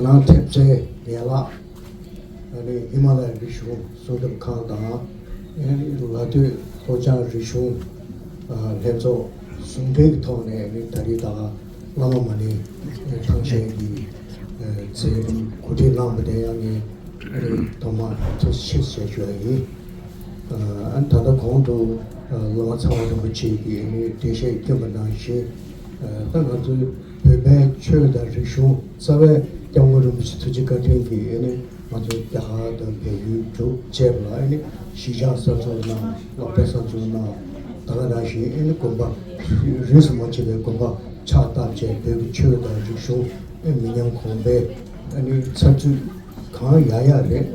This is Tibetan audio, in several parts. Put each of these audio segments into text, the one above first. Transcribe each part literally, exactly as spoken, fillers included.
ནང་ཐེབས་རྩའི་ཡན་ལག་ཨ་ནི་ཧི་མ་ལ་ཡའི་རིག་གཞུང་སྲུང་སྐྱོབ་ཁང་དང་། ཨ་ནི་ལ་སྟོད་ལྷོ་བྱང་རིག་གཞུང་ལྷན་ཚོགས་ཟུང་འབྲེལ་གྱི་ཐོག་ནས་ཨ་ནི་ད་རེས་ད་ག་བླ་མ་མ་ཎི་ཐང་ཤན་གྱི་མཛད་རིམ་གོ་སྒྲིག་གནང་བ་དེ་ཡང་ངས་ཨ་ནི་ཐོག་མར་ཐུགས་རྗེ་ཆེ་ཞེས་ཞུ་བ་ཡིན། ཨ་ནི་ད་ལྟ་གོང་དུ་བླ་མ་ཚེ་དབང་རིན་པོ་ཆེ་གིས་ཨ་ནི་འགྲེལ་བཤད་བསྐྱོན་པ་ནང་བཞིན། ད་ང་ཚོའི་བོད་པའི་ཆོས་དང་རིག་གཞུང་རྩ་བའི་སྐྱབས་མགོན་རིན་པོ་ཆེ་ཐུགས་རྗེ་བཀའ་དྲིན་གྱིས་ཨ་ནི་ང་ཚོ་རྒྱ་གར་དང་བལ་ཡུལ་འབྲུག་བཅས་པ་ལ་ཨ་ནི་གཞིས་ཆགས་གསར་འཛུགས་གནང་། སློབ་གྲྭ་གསར་འཛུགས་གནང་། ད་ག་ནང་བཞིན་ཨ་ནི་དགོན་པ་རིས་སུ་མ་ཆད་པའི་དགོན་པ་ཕྱག་བཏབ་བྱས། བོད་ཀྱི་ཆོས་དང་རིག་གཞུང་ཨ་མི་ཉམས་གོང་འཕེལ་ཨ་ནི་ཚགས་ཚུད་གང་ཡག་ཡག་རེད།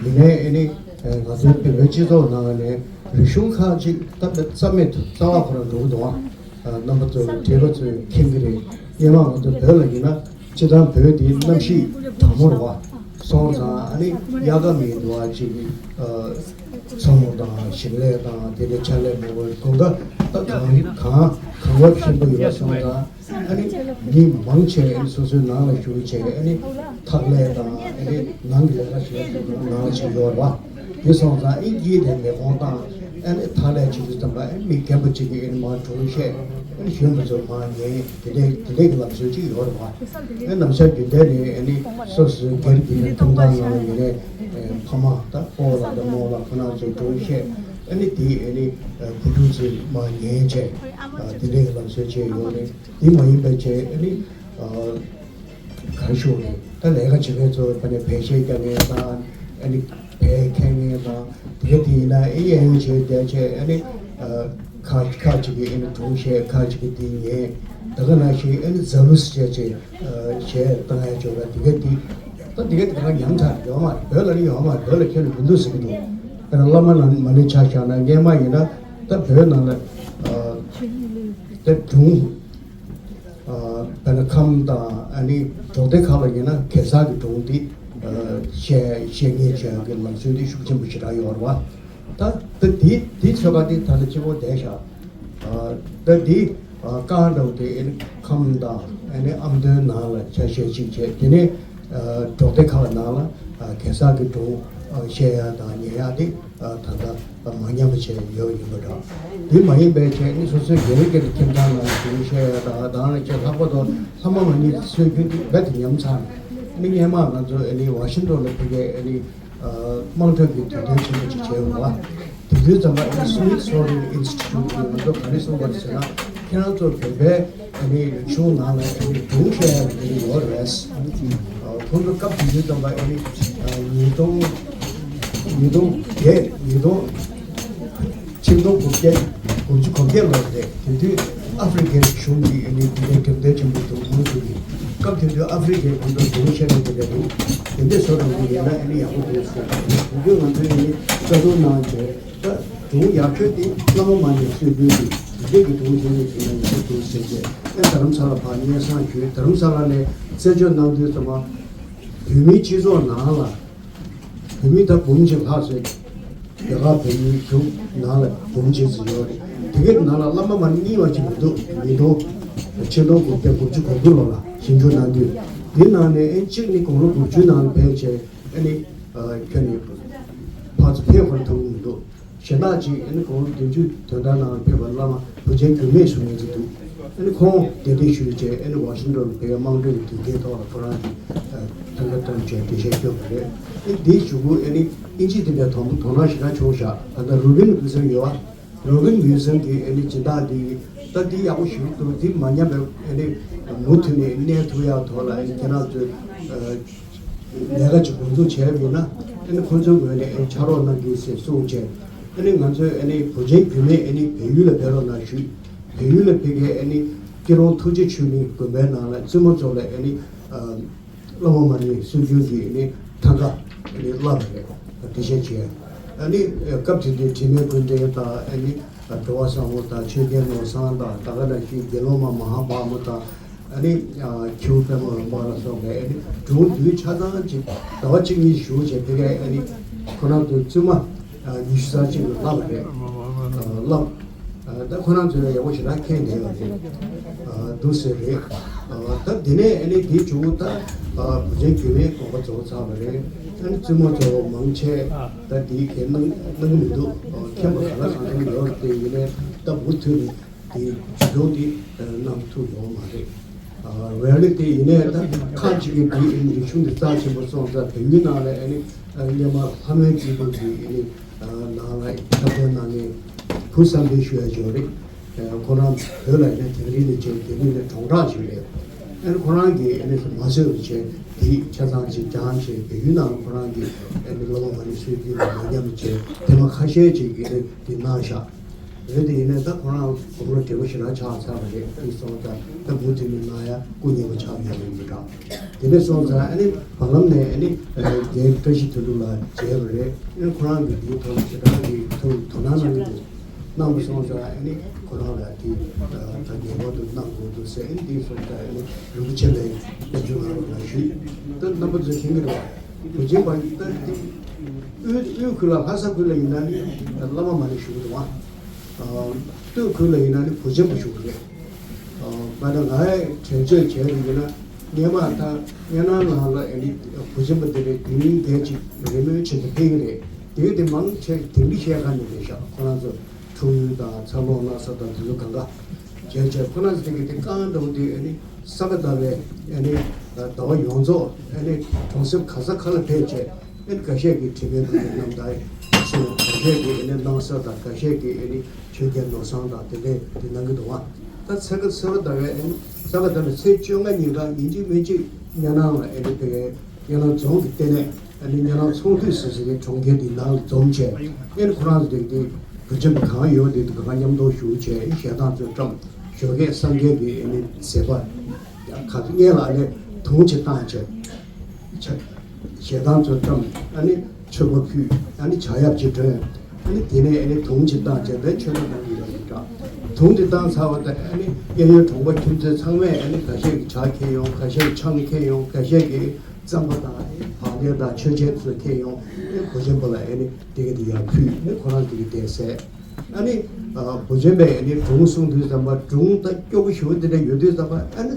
ཡིན་ནའི་ཨ་ནི་ང་ཚོའི་བོད་པའི་སྤྱི་ཚོགས་ནང་ནས་རིག་གཞུང་ཁག་ཅིག་ད་རྩ་མེད་དུ་རྩ་བ་ཁོ་རང་འགྲོ་གི་འདུག་ཨ། རྣམ་པ་ཚོ་བགྲེས་པ་ཚོས་མཁྱེན་གྱི་རེད། སྔོན་མ་ང་ཚོ་བོད་ལ་ཡིན་ན་སྤྱིར་བཏང་བོད་འདི་གནམ་གཤིས་གྲང་མོ་རེད་བ། སོང་ཙང་ཨ་ནི་དབྱར་ཁ་མི་འདུག་ཨ། ཅིག་ཚོང་དང་ཞིང་ལས་དང་དེ་འདྲའི་ཕྱག་ལས་མང་པོ་དགུན་ཁ་ད་གངས་གངས་གངས་བབ་ཆེན་པོ་ཡོད་པ་སོང་ཙང་། ཨ་ནི་མི་མང་ཆེ་ཨ་ནི་སོ་སོའི་ནང་ལ་བཞུགས་བྱས། ཨ་ནི་ཐག་ལས་དང་ཨ་ནི་ནང་གི་ལས་ཀ་བྱེད་ནང་ལ་བྱེད་ཡོད་རེད་བ། དེ་སོང་ཙང་ཨ་ནི་དཀྱིལ་དེ་མེ་འཁོར་བཏང་། ཨ་ནི་ཐག་ལས་བྱེད་དུས་ཙམ་པ་ཨ་ནི་མི་རྒན་པ་གཅིག་གིས་ཨ་ནི་མར་སྒྲུང་བཤད། ཨ་ནི་གཞོན་པ་ཚོ་མར་ཉན། དེ་འདྲའི་དེ་འདྲའི་གི་ལམ་སྲོལ་གཅིག་ཡོད་རེད་བ། ཨ་ནི་ནམ་ཞག་རྒྱུན་ལྡན་ནས་ཨ་ནི་སོ་སོའི་སྒེར་གྱི་ཐུགས་དམ་ནང་ལ་ཡིན་ནའི་ཕ་མ་དང་སྤོ་བོ་ལགས་དང་རྨོ་ལགས་ཁོ་རང་ཚོས་སྒྲུང་བཤད། ཨ་ནི་དེ་ཨ་ནི་བུ་ཕྲུག་ཚོས་མར་ཉན་བྱས། དེ་འདྲའི་གི་ལམ་སྲོལ་བྱས་ཡོད་རེད། དེ་མ་ཡིན་པའི་ཆེད་ཨ་ནི་ག་རེ་ཞུ་དགོས་རེད། ད་ལས་ཀ་བྱེད་མཁན་ཚོ་ད་ནི་བལ་གཞས་རྒྱག་མཁན་དང་། ཨ་ནི་བལ་མཁན་མཁན་དང་། དེ་ག་དེ་ཡིན་ན་ཨེ་ཡང་བྱས་བསྡད་བྱས། ཨ་ནི་ཁ་ཁ་ཅིག་གིས་ཨ་ནི་སྒྲུང་བཤད། ཁ་ཅིག་གིས་དེ་ཉན། ད་ག་ནང་བཞིན་ཨ་ནི་ཛ་ལུ་སི་བྱས་བྱས་གཞས་བཏང་ཡ་བྱོས་པ་དེ་ག་དེ། ད་དེ་ག་དེ་ག་ཉམས་ཚར་ཡོད་མ་རེད། བོད་ལ་ནི་ཡོད་མ་རེད། བོད་ལ་ཁྱོན་ནས་མི་འདུག་ཟེར་གྱི་འདུག་དཔེར་ན་བླ་མ་ལ་མ་ཎི་ཆ་བཞག་ན། སྔོན་མ་ཡིན་ན་ད་བོད་ནང་ལ་ད་སྒྲུང་དཔེར་ན་ཁམས་དང་ཨ་ནི་འབྲོག་སྡེ་ཁག་ལ་ཡིན་ན་གེ་སར་གྱི་སྒྲུང་འདི་བཤད་བཤད་ཉན་བྱེད་ཡག་གི་ལམ་སྲོལ་འདི་ཤུགས་ཆེན་པོ་ཞེ་དྲག་ཡོད་རེད་བ། ད་ད་འདི་འདི་ཚོད་ཁ་འདི་ད་ལྟ་སྤྱི་བོ་བསྡད་བཞག་ད་འདི་རྐང་འདྲ་བོ་དེ་ཨ་ནི་ཁམས་དང་ཨ་ནི་ཨ་མདོའི་ནང་ལ་ཆ་ཤས་གཅིག་བྱས། དེ་ནས་འབྲོག་སྡེ་ཁག་ནང་ལ་གེ་སར་གྱི་སྒྲུང་བཤད་ཡག་དང་ཉན་ཡག་དེ། ད་ལྟ་མ་ཉམས་པ་བྱས་ཡོད་ཡིན་པ་འདྲ། འདི་མ་ཡིན་པའི་ཆེད་ནི་སོ་སོའི་སྒེར་སྒེར་གྱི་ཁྱིམ་ཚང་ནང་སྒྲུང་བཤད་ཡ་དང་། དེ་ནང་བཞིན་ལྷག་པར་དུ་ལྷ་མ་མ་ཎི་སྲོལ་རྒྱུན་འདི་རྦད་དེ་ཉམས་ཚར། ནི་སྔོན་མ་ང་ཚོ་ཨ་ནི་ཝ་ཤིང་ཏོན་ལ་ཕ་གིའི་ཨ་ནི་དམངས་ཁྲོད་ཀྱི་དུས་སྟོན་ཆེན་པོ་ཅིག་བྱས་ཡོད་པ། དེ་དུས་ཙམ་པ་ཨ་ནི་Smithsonian Institute གིས་ང་ཚོ་ག་རེ་གསུངས་པ་རེད་ཟེར་ན། ཁྱེད་རང་ཚོ་བོད་པའི་ཨ་ནི་རིག་གཞུང་ནང་ལ་ཨ་ནི་སྒྲུང་བཤད་ཡ་དེ་ཡོད་རེད། ཁོང་ཚོ་སྐབས་དེ་དུས་ཙམ་པ་ཨ་ནི་ཉིས་སྟོང་ཉིས་སྟོང་བརྒྱད། ཉིས་སྟོང་ཆིག་སྟོང་དགུ་བརྒྱ་དགུ་བཅུ་གོ་བརྒྱད་ལོ་རེད། དེ་དུས་ཨ་ཧྥེ་རི་ཁའི་གཞུང་གིས་ཨ་ནི་དེ་འདྲའི་འགྲེམས་སྟོན་ཆེན་པོ་འདུག་མང་ཆེ་གིས། སྐབས་དེ་དུས་ཨ་ཧྥེ་རི་ཁའི་ཁོང་ཚོ་སྒྲུང་བཤད་ན་དེ་འདྲ་འདུག་དེ་འདྲའི་བཟོ་འདྲ་འདི་ཡིན་ན་ཨ་ནི་ཡག་པོ་འདུག་ཟེར། དེ་དུས་ང་ཚོས་ཨ་ནི་བཀའ་བསྡུར་གནང་བྱས། ད་སྒྲུང་ཡག་ཤོས་དེ་བླ་མ་མ་ཎི་སྲོལ་རྒྱུན་གྱི་དེ་འདྲའི་གི་སྒྲུང་དེ་ནས་བྱུང་ན་ཡག་པོ་འདུག་ཟེར་བྱས། ཨ་རྡ་རམ་ས་ལ་ཕར་སྙན་སེང་ཞུས། རྡ་རམ་ས་ལ་ནས་རྩད་གཅོད་གནང་དུས་ཙམ་པ་བོད་མིའི་སྤྱི་ཚོགས་ནང་ལ་བོད་མི་ད་འབུམ་གཅིག་ལྷག་ཙམ། རྒྱ་གར་བོད་མི་བཅུ་ནང་ལ་འབུམ་གཅིག་ཙམ་ཡོད་རེད། དེ་གའི་ནང་ལ་བླ་མ་མ་ཎི་གཉིས་པ་ཅིག་མི་འདུག་མི་འདུག་ཆིག་སྟོང་དགུ་བརྒྱ་དགུ་བཅུ་གོ་དགུ་ལོ་ལ་ཞིབ་འཇུག་གནང་དུས། འདི་ནང་ནས་ཨེ་གཅིག་ནི་དགུང་ལོ་དགུ་བཅུའི་ནང་ལ་ཕེབས་བྱས། ཨ་ནི་ཁྱོན་ནས་ཕར་ཚུར་ཕེབས་པར་ཐུབ་མི་འདུག་གཞན་དག་ཅིག་ཨ་ནི་དགུང་ལོ་བདུན་ཅུ་དོན་ཐོག་ནང་ཕེབས་པ་བླ་མ་བུ་ཆེན་འགྱུར་མེད་ཟེར་མཁན་ཅིག་འདུག་ཨ་ནི་ཁོང་གདན་འདྲེན་ཞུས་བྱས། ཨ་ནི་ཝ་ཤིང་ཏོན་ལ་བོད་དམངས་ཁྲོད་ཀྱི་དུས་འགོའི་ཐོག་ལ་ཁོ་རང་གིས་ཐང་ག་བཀྲམ་བྱས་འགྲེལ་བཤད་བསྐྱོན་པ་རེད། ཨ་ནི་འདིའི་གཞུག་གུ་ཨ་ནི་ཨིན་ཇི་དེ་འདྲའི་དོ་དོ་སྣང་ཞེ་དྲག་བྱུང་བཞག་ད་ལྟ་རོ་བིན་ཝིལ་སན་ཡོད་པ། རོ་བིན་ཝིལ་སན་གྱིས་ཨ་ནི་སྦྱིན་བདག་འདི་ད་འདི་ཡག་པོ་ཞིག་འདུག་འདི་མ་ཉམས་པའི་ཨ་ནི་མུ་མཐུད་ནས་གནས་ཐུབ་ཡག་ཐོག་ལ་ཨ་ནི་ཁྱེད་རང་ཚོས་ལས་ཀ་ཅིག་འགོ་འཛུགས་བྱས་པ་ཡིན་ན། ཨ་ནི་ཁོང་ཚོའི་ངོས་ནས་ཨ་ནི་ཕྱག་རོགས་གནང་གི་ཟེར་གསུངས་བྱས། ཨ་ནི་ང་ཚོས་ཨ་ནི་བུ་ཆེན་འགྱུར་མེད་ཨ་ནི་བལ་ཡུལ་ལ་ཕེབས་རོགས་གནང་ཞུས། བལ་ཡུལ་ལ་ཕེབས་མཁན་ཨ་ནི་སྐྱིད་གྲོང་ཐུགས་རྗེ་ཆོས་གླིང་དགོན་པའི་ནང་ལ་བཙུན་མོ་ཚོ་ལ་ཨ་ནི་བླ་མ་མ་ཎི་སྲོལ་རྒྱུན་གྱི་ཨ་ནི་ཐང་ག་ཨ་ནི་བསླབས་པ་རེད། འགྲེལ་བཤད་བྱས། ཨ་ནི་སྐབས་དེ་དུས་དྲི་མེད་ཀུན་ལྡན་དང་། ཨ་ནི་འགྲོ་བ་བཟང་པོ་དང་། ཆོས་རྒྱལ་ནོར་བཟང་དང་། ད་ག་ནང་བཞིན་དགེ་སློང་མ་མ་ཧཱ་པཱ་མ་དང་། ཨ་ནི་ཁྱེའུ་པད་མ་རོང་པ་ལ་སོགས་པའི་ཨ་ནི་སྒྲུང་བསྡུས་ཆ་ཚང་ཅིག་ཟླ་བ་གཅིག་གཉིས་བཞུགས་བྱས། ཕ་གིའི་ཨ་ནི་ཁོ་རང་ཚོའི་བཙུན་མ་ཉི་ཤུ་རྩ་གཅིག་ལ་བསླབས་པ་རེད། བསླབས། ད་ཁོ་རང་ཚོས་ཡག་པོ་ཞེ་དྲག་མཁྱེན་བསྡད་པ་རེད། འདུག་ཟེར་རེད། ད་དེ་ནས་ཨ་ནི་དེའི་མཇུག་ད་ བུ་ཆེན་རྒྱུད་སྨད་དགོངས་པ་རྫོགས་ཚར་བ་རེད། ཨ་ནི་བཙུན་མོ་ཚོ་མང་ཆེ་ད་དེའི་གལ་གནང་གནང་གི་མི་འདུག་མཁྱེན་པ་ག་ལ་གང་འཚམ་ཡོད་རེད། དེ་ཡིན་ནའི་ད་མུ་མཐུད་ནས་དེ་བྱེད་ཐུབ་དེ་གནང་ཐུབ་ཡོད་མ་རེད། ཝེར་ལི་དེ་ཡིན་ནའི་ད་ཁག་ཅིག་གིས་དེའི་རིག་གཞུང་དེ་རྩ་ཆེན་པོ་སོང་ཙང་བོད་མི་ནང་ལ་ཨ་ནི་སྔོན་མ་ལྷ་མོའི་སྐྱིད་སྡུག་གི་ཨ་ནི་ནང་ལ་འཁྲབ་སྟོན་གནང་མཁན་བུ་བསམ་འཕེལ་ཞུ་ཡ་ཅིག་ཡོད་རེད། ཁོ་རང་བོད་ལ་ཡིན་ན་དིང་རི་ནས་བྱས། དིང་རི་ནས་གྲོང་བརྡལ་ཞིག་རེད། ཨ་ནི་ཁོ་རང་གིས་ཨ་ནི་མ་བཟོད་པ་བྱས་དེ་ཆ་ཚང་ཅིག་སྦྱངས་བྱས། བལ་ཡུལ་ནང་ལ་ཁོ་རང་གིས་ཨ་ནི་སློབ་མ་མ་ནི་སུས་དེ་ལ་མ་ཉམས་བྱས་ཐེངས་མ་ཁ་ཤས་ཅིག་གིས་ཨ་ནི་དེ་གནང་བཞག་རེད། དེ་ཡིན་ནའི་ད་ཁོ་རང་དགུང་ལོ་བགྲེས་པོ་ཞེ་དྲག་ཆགས་ཚར་བ་རེད། དེ་སོང་ཙང་ད་མུ་མཐུད་ནས་གནང་ཡ་སྐུ་ཉེ་བོ་ཆགས་ཡོད་རེད་མི་འདྲ། དེ་ནས་སོང་ཙང་ཨ་ནི་བར་ལམ་ནས་ཨ་ནི་རྒན་བཀྲ་ཤིས་དོན་གྲུབ་ལགས་མཇལ་བ་རེད། ཨ་ནི་ཁོ་རང་གིས་དེའི་ཐོག་ལ་ཞེ་དྲག་གི་ཐུགས་དོ་སྣང་གནང་གི་འདུག་གནང་བ་སོང་ཙང་ཨ་ནི་ཁོ་རང་ལ་དེ་ད་རྒྱལ་བ་དུ་གནང་དགོས་འདུག་ཟེར། ཨ་ནི་དེ་སོང་ཙང་ཨ་ནི་རིན་པོ་ཆེ་ལ་སྐྱབས་འཇུག་གནང་རོགས་གནང་ཞུས། ད་རྣམ་པ་ཚོས་མཁྱེན་གྱི་རེད་བ། བུ་ཆེན་པ་ད་དེ་དབུས་དབུས་ཁུལ་ལ་ལྷ་ས་ཁུལ་ལ་ཡིན་ན་ནི་བླ་མ་མ་ནི་བཞུགས་འདུག་བ། སྟོད་ཁུལ་ལ་ཡིན་ན་ནི་བུ་ཆེན་པ་བཞུགས་རེད། པ་ད་ང་དྲན་གཅོད་བྱས་པ་ཡིན་ན་སྔོན་མ་ད་སྔོན་ནང་ལ་ཨ་ནི་བུ་ཆེན་པ་དེ་རེད། དེ་རིང་འདས་ཅིག་རེས་མོས་བྱེད་དུ་ཕེབས་ཀྱི་རེད། དེ་དེ་མང་ཆེ་དིང་རི་ཤར་ཁ་ནས་རེད་ཤག་ཁོ་རང་ཚོ་འཁྲུངས་ཡུལ་དང་འཚར་ལོངས་གནང་ས་དང་དེ་ཚོ་གང་ག་བྱས་བྱས། ཁོ་རང་ཚོ་དེ་གི་དེ་རྐང་འདྲ་བོ་དེ་ཨ་ནི་ས་ག་ཟླ་བའི་ཨ་ནི་ཟླ་བ་ཡོངས་རྫོགས་ཨ་ནི་གྲོང་གསེབ་ག་ས་ག་ལ་ཕེབས་བྱས། ཨ་ནི་འགའ་ཤས་ཀྱིས་དྲི་མེད་ཀུན་གྱི་རྣམ་ཐར་གསུངས། འགའ་ཤས་ཀྱིས་ཨ་ནི་སྣང་གསར་དང་། འགའ་ཤས་ཀྱིས་ཨ་ནི་ཆོས་རྒྱལ་ནོར་བཟང་དང་དེ་འདྲས་དེ་གནང་གི་འདུག་བ། ད་ཚེས་ཀ་ཚེས་པ་ཟླ་བའི་ཨ་ནི་ས་ག་ཟླ་བའི་ཚེས་བཅོ་ལྔ་ཉིན་ཀ་ཉིན་གཅིག་མིན་གཅིག་སྨྱེ་ནང་ལ་ཨ་ནི་དེ་གའི་སྨྱེ་ནང་རྫོང་གི་ལྟེ་གནས་ཨ་ནི་སྨྱེ་ནང་ཚོང་འདུས་ཟེར་ཟེར་གྱི་གྲོང་ཁྱེར་འདི་ནང་ལ་འཛོམས་བྱས། ཨ་ནི་ཁོ་རང་ཚོ་དེ་དེ་བུ་ཆེན་པོ་གང་ཡོད་དེ་དེ་གང་མཉམ་དུ་བཞུགས་བྱས། ཞལ་ཐང་ཚོས་བཀྲམ། ཞོགས་ཀས་སངས་རྒྱས་ཀྱི་ཨ་ནི་མཛད་པ་ཁ་སྔས་ལ་ཨ་ནི་དུང་ཅིག་བཏང་བྱས། ཆ་ཞལ་ཐང་ཚོ་བཀྲམ། ཨ་ནི་མཆོད་པ་ཕུལ། ཨ་ནི་ཕྱག་ཡབ་ཅིག་སྒྲོན། ཨ་ནི་དེ་ནས་ཨ་ནི་དུང་ཅིག་བཏང་བྱས་པའི་མཆོད་པ་གནང་གི་ཡོད་རེད་འདྲ། དུང་དེ་བཏང་ཚར་བ་དང་ཨ་ནི་གཡས་གཡོན་གྲོང་པ་ཁྱིམ་མཚེས་ཚང་མས་ཨ་ནི་འགའ་ཤས་ཀྱིས་ཇ་འཁྱེར་ཡོང་། འགའ་ཤས་ཀྱིས་ཆང་འཁྱེར་ཡོང་། འགའ་ཤས་ཀྱིས་རྩམ་པ་དང་བག་ལེབ་དང་མཆོད་ཆས་ཚོ་འཁྱེར་ཡོང་། ཨ་ནི་བུ་ཆེན་པོ་ལ་ཨ་ནི་དེ་ག་དེ་ཡར་ཕུལ། ཨ་ནི་ཁོ་རང་དེ་ག་དེ་ཟས། ཨ་ནི་ཨ་བུ་ཆེན་པས་ཨ་ནི་སྒྲུང་གསུང་དུས་ཙམ་པ། སྒྲུང་ད་སྐྱོ་པོ་ཞེ་པོ་དེ་འདྲ་ཡོད་དུས་ཙམ་པ། ཨ་ནི་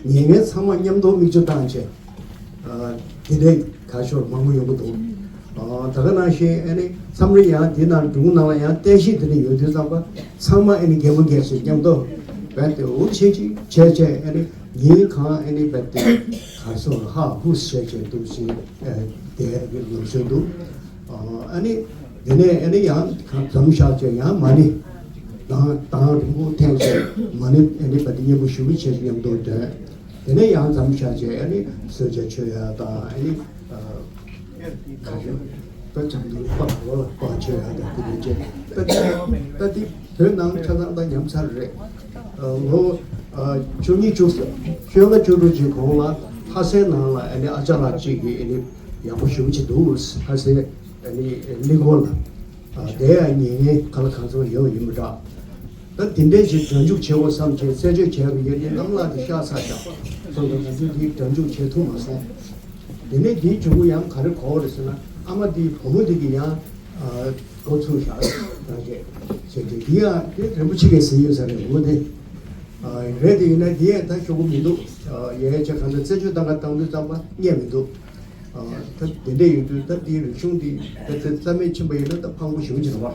ཉན་མཁན་ཚང་མ་མཉམ་དུ་མིག་ཆུ་བཏང་བྱས། ཨ་དེ་འདྲའི་ཁ་ཤོར་མང་པོ་ཡོང་གི་འདུག་ཨ་ད་ག་ནང་བཞིན་ཨ་ནི་མཚམས་རེ་ཡང་དེ་ནང་སྒྲུང་ནང་ལ་ཡང་བསྟན་བཤིག་དེ་འདྲ་ཡོད་དུས་ཙམ་པ། ཚང་མ་ཨ་ནི་རྒན་པོ་རྒན་ཚོས་མཉམ་དུ་བས་ཏེ་འུར་བྱེད་ཅིག་བྱས་བྱས། ཨ་ནི་ཉིན་གང་ཨ་ནི་བས་ཏེ་གར་སོང་ཧ་ཧུ་བྱས་བྱས་འདུག་ཅིང་བསྡད་ཀྱི་ལུགས་སྲོལ་འདུག་ཨ་ནི་དེ་ནས་ཨ་ནི་ཡང་འཛོམས་བཞག་བྱས་ཡང་མ་ཎི་དང་དང་རིང་པོ་འཐེན་བྱས། མ་ཎི་ཨ་ནི་བ་དེ་སྙན་པོ་ཞེ་པོ་བྱས་མཉམ་དུ་འདོན། དེ་ནས་ཡང་འཛོམས་བཞག་བྱས་ཨ་ནི་གསོལ་ཇ་མཆོད་ཡ་དང་། ཨ་ནི་ཁ་ཤས་ད་བྱམས་དུ་སྤགས་ལོ་ལ་སྤགས་མཆོད་ཡ་དང་དེ་འདྲ་བྱས། ད་དེ་ད་དེ་བོད་ནང་ཆ་ཚང་ད་ཉམས་ཚར་རེད། ལོ་བཅུ་གཉིས་བཅུ་བཅོ་ལྔ་བཅུ་དྲུག་ཅིག་གོང་ལ་ལྷ་སའི་ནང་ལ་ཨ་ནི་ཨ་ཅག་ལགས་གཅིག་གིས་ཨ་ནི་ཡག་པོ་ཞེ་པོ་ཅིག་འདུག་ལྷ་སའི་ཨ་ནི་གླིང་སྐོར་ལ་དེ་ཡང་ཉན་མཁན་ག་ལ་གང་འཚམ་ཡོད་ཡིན་པ་འདྲ། ད་དེ་འདྲའི་ཞིག་སྒྲ་འཇུག་བྱེད་དགོས་བསམ་བྱས་རྩད་གཅོད་བྱས་པ་ཡིན་ཏེ་གནམ་ལ་དེ་ཤར་ཚར་བཞག་སོང་ཙང་ང་ཚོས་དེའི་སྒྲ་འཇུག་བྱེད་ཐུབ་མ་སོང་། དེ་ནས་དེའི་འབྱུང་ཁུངས་ཡང་ག་རེ་གོ་བ་རེད་ཟེར་ན། ཨ་མ་དེའི་བུ་མོ་དེ་གིས་ཡང་འགོ་ཚུགས་བཞག་རང་བྱས་བྱས་ཏེ། དེ་ཡང་དེ་རིན་པོ་ཆེ་གིས་ཟིན་ཡོད་ས་རེད། བུ་མོ་དེ་རེད། དེ་ཡིན་ན་དེ་ཡང་ད་ཤོག་གུ་མི་འདུག་ཡ་ཡ་ཆ་གང་ལྟར་རྩད་གཅོད་བཏང་ག་བཏང་དུས་ཙམ་པ་རྙེད་མི་འདུག་ད་དེ་འདྲ་ཡིན་དུས་ད་དེའི་རིག་གཞུང་འདི་ད་ལྟ་རྩ་མེད་ཕྱིན་པ་ཡིན་ན་ད་ཕངས་པོ་ཞེ་པོ་ཅིག་རེད་བ།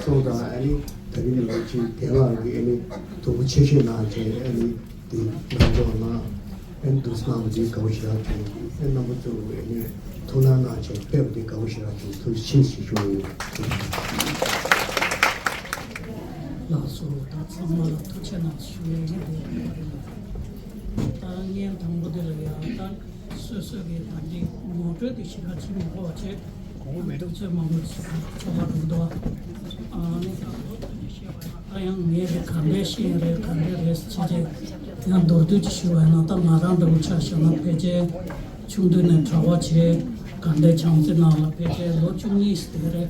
སོང་ཙང་ཨ་ནི་ད་རིང་ནས་ཅིག་རྒན་ལགས་ཀྱིས་ཨ་ནི་ཐུགས་ཁུར་ཆེ་ཤོས་གནང་བྱས་ཨ་ནི་འདི་གནང་ཕྱོགས་ལ་ཨ་ནི་འདུག་སེ་གནང་བ་འདི་དགའ་པོ་ཞེ་དྲག་བྱུང་། ཨ་ནི་རྣམ་པ་ཚོས་ཨ་ནི་ཐུགས་སྣང་གནང་བྱས་ཕེབས་པ་འདི་དགའ་པོ་ཞེ་དྲག་བྱུང་། ཐུགས་རྗེ་ཆེ་ཞུ་ཞུ་ཡིན། ལགས་སོ། ད་ཚང་མ་ལ་ཐུགས་རྗེ་གནང་ཞུ་ཡ་ཡིན། དེ་ད་ངས་དང་པོ་དེ་ལ་ཡང་ད། སོ་སོ་གི་ད་འདི་ངོ་སྤྲོད་དེ་ཞེ་དྲག་བྱེད་མི་དགོས་པ་བྱས། གོང་མ་དུས་ཚོད་མང་པོ་ཞིག་འཕྲོ་བརླག་འགྲོ་འདུག་ཨ་ནི་ད་ལོ་དེ་ནས་བཤད་པ་ཡིན་ན་ད་ཡང་ངས་དེ་ག་འདྲས་ཤེས་ཡིན་རེད་ག་འདྲས་རེད་ཟེར་བྱས་ཏེ་ཡང་མདོར་བསྡུས་ཅིག་ཞུས་པ་ཡིན་ན། ད་ང་རང་འདྲ་བོ་ཆ་བཞག་ན་ཕལ་ཆེར་ཆུང་དུས་ནས་གྲྭ་པ་བྱས། དགའ་ལྡན་བྱམས་བརྩེ་ནང་ལ་ཕལ་ཆེར་ལོ་བཅུ་གཉིས་དེ་རེད།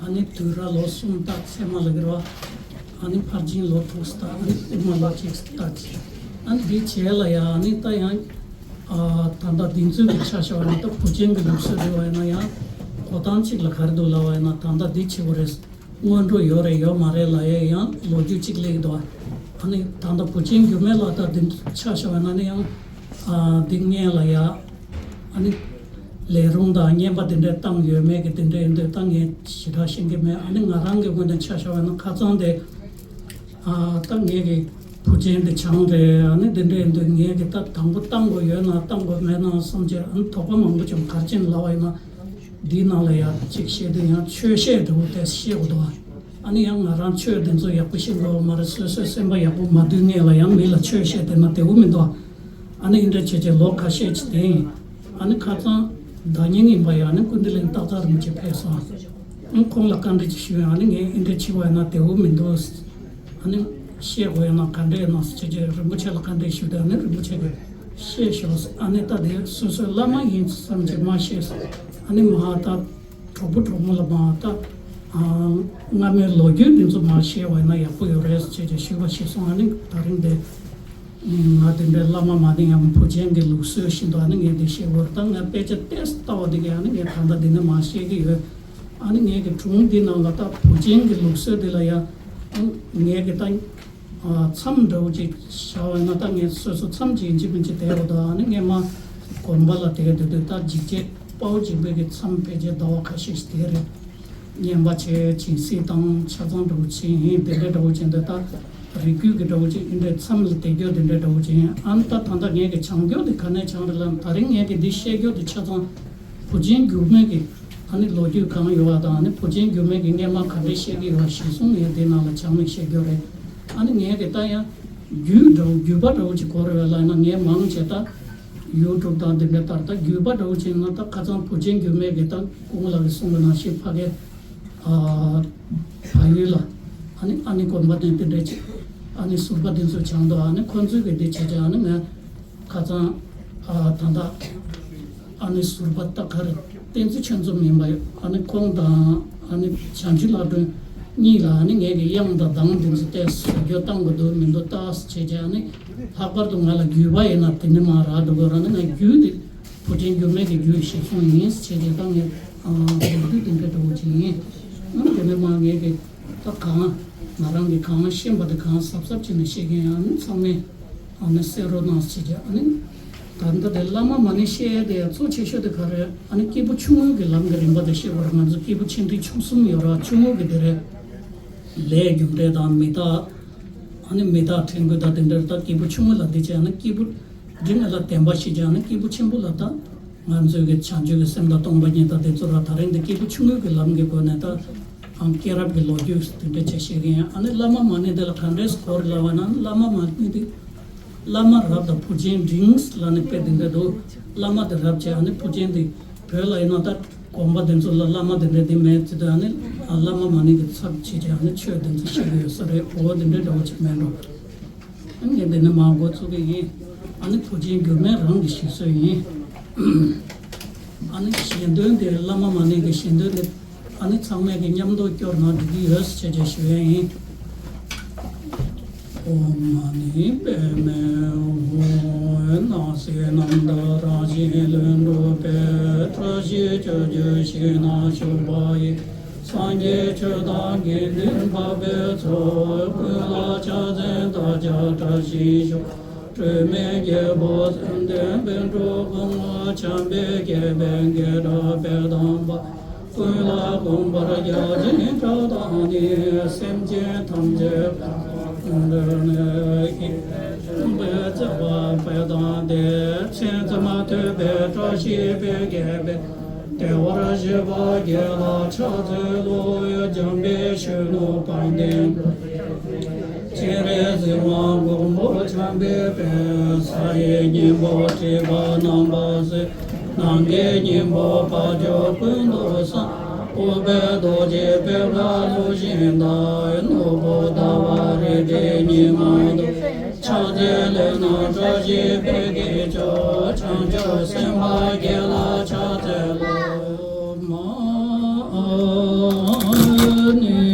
ཨ་ནི་དུས་རབས་ལོ་གསུམ་ལྟ་ཚད་མ་ལ་གིར་བ། ཨ་ནི་ཕར་ཕྱིན་ལོ་དྲུག་ལྟ། ཨ་ནི་དབུ་མ་ལོ་གཅིག་ལྟ་ཅི། ཨ་ནི་འདི་བྱས་ལ་ཡ་ཨ་ནི་ད་ཡང་ཨ་ད་ལྟ་འདི་ཚོའི་གི་ཆ་བཞག་པ་ཡིན་ན་ད་བུ་ཆེན་གི་ལུགས་སྲོལ་རེད་བ། ཡིན་ན་ཡང་གོ་སྟངས་གཅིག་ལ་ག་རེ་འདུག་ལབ་པ་ཡིན་ན་ད་ལྟ་འདི་བྱེད་དགོས་རེད། སྔོན་འགྲོ་ཡོད་རེད་ཡོད་མ་རེད་ལབ་ཡ་ཡང་ལོ་རྒྱུས་གཅིག་སླེབས་འདུག་ཨ་ནི་ད་ལྟ་བུ་ཆེན་རྒྱུད་སྨད་ལ་ད་འདི་ཆ་བཞག་པ་ཡིན་ན་ནི་ཡང་། ཨ་འདི་སྔོན་ལ་ཡ། ཨ་ནི་ལས་རུང་དང་བརྙན་པ་དེ་འདྲས་བཏང་ཡོད་མེད་ཀྱི་དེ་འདྲས་ཡིན་དུས་ད་ངས་ཞེ་དྲག་ཤེས་ཀྱི་མེད། ཨ་ནི་ང་རང་གི་ངོས་ནས་ཆ་བཞག་པ་ན་ཁ་རྩང་དེ། ཨ་ད་ངས་ཀྱི་བུ་ཆེན་དེ་བྱང་རེད། ཨ་ནི་དེ་འདྲས་ཡིན་དུས་ངས་ཀྱི་ད་དང་པོ་བཏང་དགོས་ཡོད་ན་བཏང་དགོས་མེད་ན་བསམ་བྱས། ཨ་ནི་དོགས་པ་མང་པོ་བྱུང་། ག་རེ་བྱས་ནས་ལབ་པ་ཡིན་ན། འདིའི་ནང་ལ་ཡང་གཅིག་བཤད་དུས་ཡང་ཆོས་བཤད་འདྲ་བོ་དེ་བཤད་དགོས་འདུག་ཨ་ནི་ཡང་ང་རང་ཆོས་དེ་ཚོ་ཡག་པོ་ཤེས་དགོས་མ་རེད། སོ་སོའི་སེམས་པ་ཡག་པོ་མ་འདུག་སྔོན་ལ་ཡང་མི་ལ་ཆོས་བཤད་བསྡད་ན་བདེ་པོ་མི་འདུག་ཨ་ནི་འདི་འདྲ་བྱས་བྱས་ལོ་ཁ་ཤས་ཅིག་དེ་ཡིན། ཨ་ནི་ཁ་རྩང་ཟླ་ཉིན་ཡིན་པ་ཡང་ཨ་ནི་སྐུ་མདུན་གླིང་སྟག་ཚང་རིན་པོ་ཆེ་ཕེབས་སོང་། ཨ་ཁོང་ལ་བཀའ་འདྲི་ཅིག་ཞུས། ཨ་ནི་ངས་འདི་འདྲ་བྱས་པ་ཡིན་ན་བདེ་པོ་མི་འདུག་ཨ་ནི་བཤད་དགོས་ཡོད་ན་ག་འདྲ་ཡིན་ན་ཟེར་བྱས་བྱས་རིན་པོ་ཆེ་ལ་བཀའ་འདྲི་ཞུས་ཏེ། ཨ་ནི་རིན་པོ་ཆེ་གིས་བཤད་ཤོག་ཨ་ནི་ད་དེ་སོ་སོའི་བླ་མ་ཡིན་བསམ་བྱས་མར་བཤད། ཨ་ནི་མར་ད་གྲོགས་པོ་གྲོགས་མོ་ལ་མར་ད་ཨ་སྔ་མའི་ལོ་རྒྱུས་འདི་ཚོ་མར་བཤད་པ་ཡིན་ན་ཡག་པོ་ཡོད་རེད་ཟེར་བྱས་བྱས་ཞུས་པ་ཞིག་སོང་། ཨ་ནི་ད་རིང་དེ་ང་དེ་འདྲའི་བླ་མ་མ་ནི་ཡང་བུ་ཆེན་གྱི་ལུགས་སྲོལ་བཞིན་དུ་ཨ་ནི་ངས་འདི་བཤད་དགོས་རེད། ད་ང་དཔེ་ཆ་ཏོག་ཙམ་ལྟ་བ་འདི་གས་ཨ་ནི་ངས་ད་ལྟ་འདི་ནས་མར་བཤད་ཀྱི་ཡོད། ཨ་ནི་ངས་ཀྱི་སྒྲུང་འདི་ནང་ལ་ད་བུ་ཆེན་གྱི་ལུགས་སྲོལ་འདི་ལ་ཡང་ངས་ཀྱི་ད་མཚམས་འདྲ་བོ་ཅིག་བཞག་པ་ཡིན་ན། ད་ངས་སོ་སོ་མཚམས་ཅིག་ཡིན་གཅིག་མིན་གཅིག་བསྡད་པ་དང་། ཨ་ནི་སྔོན་མ་དགོན་པ་ལ་བསྡད་སྡོད་དུས་ད་འཇིགས་བྱེད་དཔའ་བོ་འཇིགས་མེད་ཀྱི་མཚམས་ཕལ་ཆེར་ཟླ་བ་ཁ་ཤས་ཤིག་བསྡད་རེད། བསྙེན་པ་བྱས། སྦྱིན་སྲེག་བཏང་། ཆ་ཚང་འདྲ་བོ་བྱས་ཡིན། དེ་འདྲའི་འདྲ་བོ་བྱས་འདུག་ད་རིགས་རྒྱུད་ཀྱི་འདྲ་བོ་ཅིག་འདི་འདྲའི་མཚམས་ལ་བསྡད་རྒྱུ་དེ་འདྲའི་འདྲ་བོ་ཅིག་ཡིན། ཨ་ནི་ད་ད་ལྟ་ངས་ཀྱི་སྦྱང་རྒྱུ་དེ་ག་ནས་སྦྱངས་རེད་ལབ་ན། ད་རིང་ངས་ཀྱི་འདི་བཤད་རྒྱུ་དེ་ཆ་ཚང་བུ་ཆེན་འགྱུར་མེད་ཀྱི་ཨ་ནི་ལོ་རྒྱུས་གང་ཡོད་པ་དང་། ཨ་ནི་བུ་ཆེན་འགྱུར་མེད་ཀྱི་སྔོན་མ་ག་འདྲས་བཤད་ཀྱི་ཡོད་པ་གཞིར་བཟུང་ངས་འདི་ནང་ལ་སྦྱངས་ནས་བཤད་རྒྱུ་རེད། ཨ་ནི་ངས་ཀྱི་ད་ཡང་རྒྱུད་འདྲ་བོ་བརྒྱུད་པ་འདྲ་བོ་ཅིག་གོ་རེད་པས་ལབ་ན། ངས་མང་ཆེ་ད་ཡུ་ཊུབ་དང་འདི་འདྲའི་ལྟར་ད་བརྒྱུད་པ་འདྲ་བོ་བྱས་ན། ད་ཁ་སང་བུ་ཆེན་འགྱུར་མེད་ཀྱིས་ད་སྐུ་ངོ་ལགས་ཀྱིས་གསུངས་པ་ནང་བཞིན་ཕ་གི་ཨ་བལ་ཡུལ་ལ་ཨ་ནི་ཨ་ནེ་དགོན་པ་དེ་འདི་འདྲའི་ཅིག་ཨ་ནི་ཟུར་པ་འདི་ཚོ་སྦྱངས་འདུག་ཨ་ནི་ཁོང་ཚོས་ཀྱི་འདི་བྱས་བྱས། ཨ་ནི་ངས་ཁ་སང་ཨ་ད་ལྟ་ཨ་ནི་ཟུར་པ་ད་ག་རེ་བསྟན་འཛིན་ཆོས་འཛོམས་ཡིན་པ། ཨ་ནི་ཁོང་དང་ཨ་ནི་བྱང་ཆུབ་ལྷ་སྒྲོན་གཉིས་ལ་ཨ་ནི་ངས་ཀྱི་དབྱངས་དང་གདངས་འདི་ཚོ་ཏོག་ཙམ་བཟོ་རྒྱུ་བཏང་དགོས་འདུག་མི་འདུག་ལྟ་ཟེར་བྱས་བྱས། ཨ་ནི་ལྷག་པར་དུ་ང་ལ་བརྒྱུད་པ་ཡིན་ན་དེ་ནས་མར་རག་འགྲོ་དགོས་རེད། ཨ་ནི་ངས་རྒྱུད་དེ་བུ་ཆེན་འགྱུར་མེད་ཀྱི་རྒྱུད་གཞིར་བཟུང་ཡིན་ཟེར་བྱས་བྱས། ད་ངས་ཨ་མདོར་བསྡུས་དེ་འདྲ་འདྲ་བོ་ཅིག་ཡིན། ཨ་ནི་དེ་ནས་མར་ངས་ཀྱི་ད་གང་ང་རང་གིས་གང་ཤེས་པ་དེ་གང་གཟབ་གཟབ་བྱས་ནས་བཤད་མཁན། ཨ་ནི་ཚང་མས་ཨ་ནི་གསན་རོགས་གནང་ཟེར་གྱི། ཨ་ནི་ད་ལྟ་དེ་བླ་མ་མ་ཎི་བཤད་ཡས་དེ་གཙོ་ཆེ་ཤོས་དེ་ག་རེ། ཨ་ནི་སྐྱེས་བུ་ཆུང་ངུ་གི་ལམ་གྱི་རིམ་པ་དེ་བཤད་དགོས་རེད། ང་ཚོ་སྐྱེས་བུ་ཆེ་འབྲིང་ཆུང་གསུམ་ཡོད་རེད། ཆུང་ངུ་གི་དེ་རེད། ལས་རྒྱུ་འབྲས་དང་མི་རྟག་ཨ་ནི་མི་རྟག་དྲན་སྐུལ་དང་དེ་འདྲ་རེད། ད་སྐྱེས་བུ་ཆུང་ངུ་ལ་དེ་བྱས། ཨ་ནི་སྐྱེས་བུ་འབྲིང་ལ་བདེན་པ་བཤད་ཀྱི། ཨ་ནི་སྐྱེས་བུ་ཆེན་པོ་ལ་ད་ང་ཚོའི་གི་བྱང་ཆུབ་ཀྱི་སེམས་དང་སྟོང་པ་ཉིད་དང་དེ་ཚོ་ར། ད་རིང་འདི་སྐྱེས་བུ་ཆུང་ངུ་གི་ལམ་གྱི་སྒོ་ནས་ད་ཨང་སྐྱེས་རབས་ཀྱི་ལོ་རྒྱུས་དེ་འདྲ་བྱས་བཤད་ཀྱི་ཡིན། ཨ་ནི་བླ་མ་མ་ཎི་འདི་ལ་ག་འདྲས་གོ་རེད་ལབ་པ་ན། བླ་མ་མ་ཎི་འདི་བླ་མ་རབ་དང་བུ་ཆེན་འབྲིང་ལབ་ནས་དཔེ་དེ་འདྲ་འདུག་བླ་མ་དེ་རབ་བྱས། ཨ་ནི་བུ་ཆེན་དེ་བོད་ལ་ཡིན་ན་ད་དགོན་པ་དེ་ཚོ་ལ་བླ་མ་དེ་འདྲ་དེ་མེད་ཚེ། ད་ཨ་ནི་བླ་མ་མ་ཎི་གི་ཚབ་བྱས་བྱས་ཨ་ནི་ཆོས་དེ་ཚོ་བཤད་ཀྱི་ཡོད་ས་རེད། འོ་དེ་འདྲ་འདྲ་བོ་ཅིག་མེད་འགྲོ། ངས་འདི་ནས་མར་འགོ་ཚུགས་ཀྱི་ཡིན། ཨ་ནི་བུ་ཆེན་འགྱུར་མེད་རང་གི་ཞིག་གསོས་ཡིན། ཨ་ནི་ཞལ་འདོན་དེ་བླ་མ་མ་ཎི་གི་ཞལ་འདོན་དེ་ཨ་ནི་ཚང་མས་ཀྱི་མཉམ་དུ་སྐྱོར་ན་འགྲིག་གི་ཡོད་ཟེར་བྱས་བྱས་ཞུ་ཡས་ཡིན། ཨོཾ་མ་ཎི་པདྨེ་ཧཱུྃ། སྣང་སྲིད་རྣམ་དག་རང་བཞིན་ལྷུན་གྲུབ་པའི། བཀྲ་ཤིས་སྤྱོད་བརྒྱུད་ཞིང་རྣམས་ཞུགས་པ་ཡི། སངས་རྒྱས་ཆོས་དང་དགེ་འདུན་འཕགས་པའི་ཚོགས། ཀུན་ལ་ཕྱག་འཚལ་བདག་ཅག་བཀྲ་ཤིས་ཤོག་སྒྲོལ་མའི་རྒྱལ་པོ་བཅོམ་ལྡན་པའི་འཁྲུངས་སྐར། བྱམས་པའི་རྒྱལ་པོའི་རྒྱལ་སྲས་དཔལ་དམ་པ། ཀུན་ལ་དགོངས་པར་རྒྱ་ཆེན་གྲགས་བདག་ཉིད། སེམས་ཅན་ཐམས་ཅད་དགའ་བར་སྤྱོད་པའི་ཡེ་ཤེས་ཀྱི་སྤྱོད་པའི་མཛད་པ་དཔལ་དང་ལྡན། མཚན་མཚམས་མ་ཐོས་པའི་བཀྲ་ཤིས་པའི་རྒྱལ་པོའི། བདེ་བར་གཤེགས་པ་དགེ་ལ་ཕྱག་འཚལ་ལོ། འཇམ་དཔལ་གཞོན་ནུ་དཔལ་ལྡན་སྤྱན་རས་གཟིགས་དབང་པོ་བྱམས་པའི་དཔལ། གསལ་བའི་སྙིང་པོ་ཁྲི་པ་རྣམ་པར་གསལ། ནམ་མཁའི་སྙིང་པོ་དཔལ་འབྱོར་ཀུན་ཏུ་བཟང་། ཨུཏྤལ་རྡོ་རྗེ་པད་དཀར་ལུས་བཞིན་ལྡན། ནོར་བུ་ཟླ་བ་རལ་གྲིའི་ཉི་མ་བསྟོད། ཕྱག་འཚལ་ལས་རྣམས་བཀྲ་ཤིས་འཕེལ་གྱུར་ཅིག་བྱང་ཆུབ་སེམས་དཔའ་དགེ་ལ་ཕྱག་འཚལ་ལོ། མ་ཎི་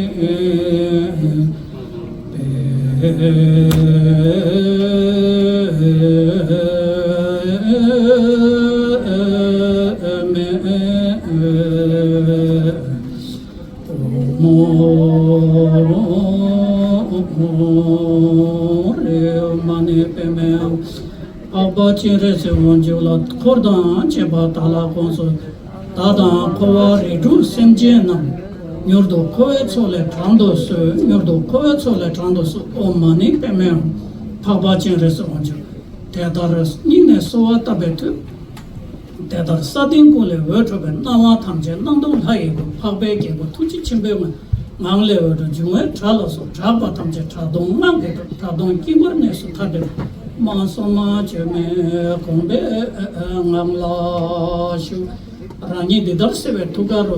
པདྨེ་ཧཱུྃ། མ་ཎི་པདྨེ་ཧཱུྃ། འཕགས་པ་སྤྱན་རས་གཟིགས་དབང་ཕྱུག་ལ། འཁོར་དང་བཅས་པ་དག་ལ་དགོངས་སོ། བདག་དང་འཁོར་བ་རིགས་དྲུག་སེམས་ཅན་རྣམས། མྱུར་དུ་འཁོར་བའི་མཚོ་ལས་དྲང་དུ་གསོལ། མྱུར་དུ་འཁོར་བའི་མཚོ་ལས་དྲང་དུ་གསོལ། ཨོཾ་མ་ཎི་པདྨེ་ཧཱུྃ། འཕགས་པ་སྤྱན་རས་གཟིགས་དབང་ཕྱུག། དེ་ལྟར་སྙིང་ནས་གསོལ་བ་བཏབ་པའི་མཐུས། དེ་ལྟར་ས་སྟེང་ཀུན་ལས་འོད་འཕྲོས་པའི། སྣང་བ་ཐམས་ཅད་སྣང་སྟོང་ལྷ་ཡི་སྐུ། འཕགས་པའི་རྒྱལ་པོ་ཐུགས་རྗེ་ཆེན་པོའི་ངང་། ངང་ལས་འོད་འཕྲོས་འབྱུང་བའི་སྒྲ་ལ་སོགས། གྲགས་པ་ཐམས་ཅད་གྲགས་སྟོང་ངང་གིས་གྲོལ། གྲགས་སྟོང་དཀྱིལ་འཁོར་གནས་སུ་མཐའ་བྲལ། དམག་ཟོར་མ་བཅོས་མའི་དགོངས་པའི་ངང་ལ་བཞུགས། རང་ཉིད་འདི་ལྟར་གསལ་བའི་ཐུགས་ཀ་རུ།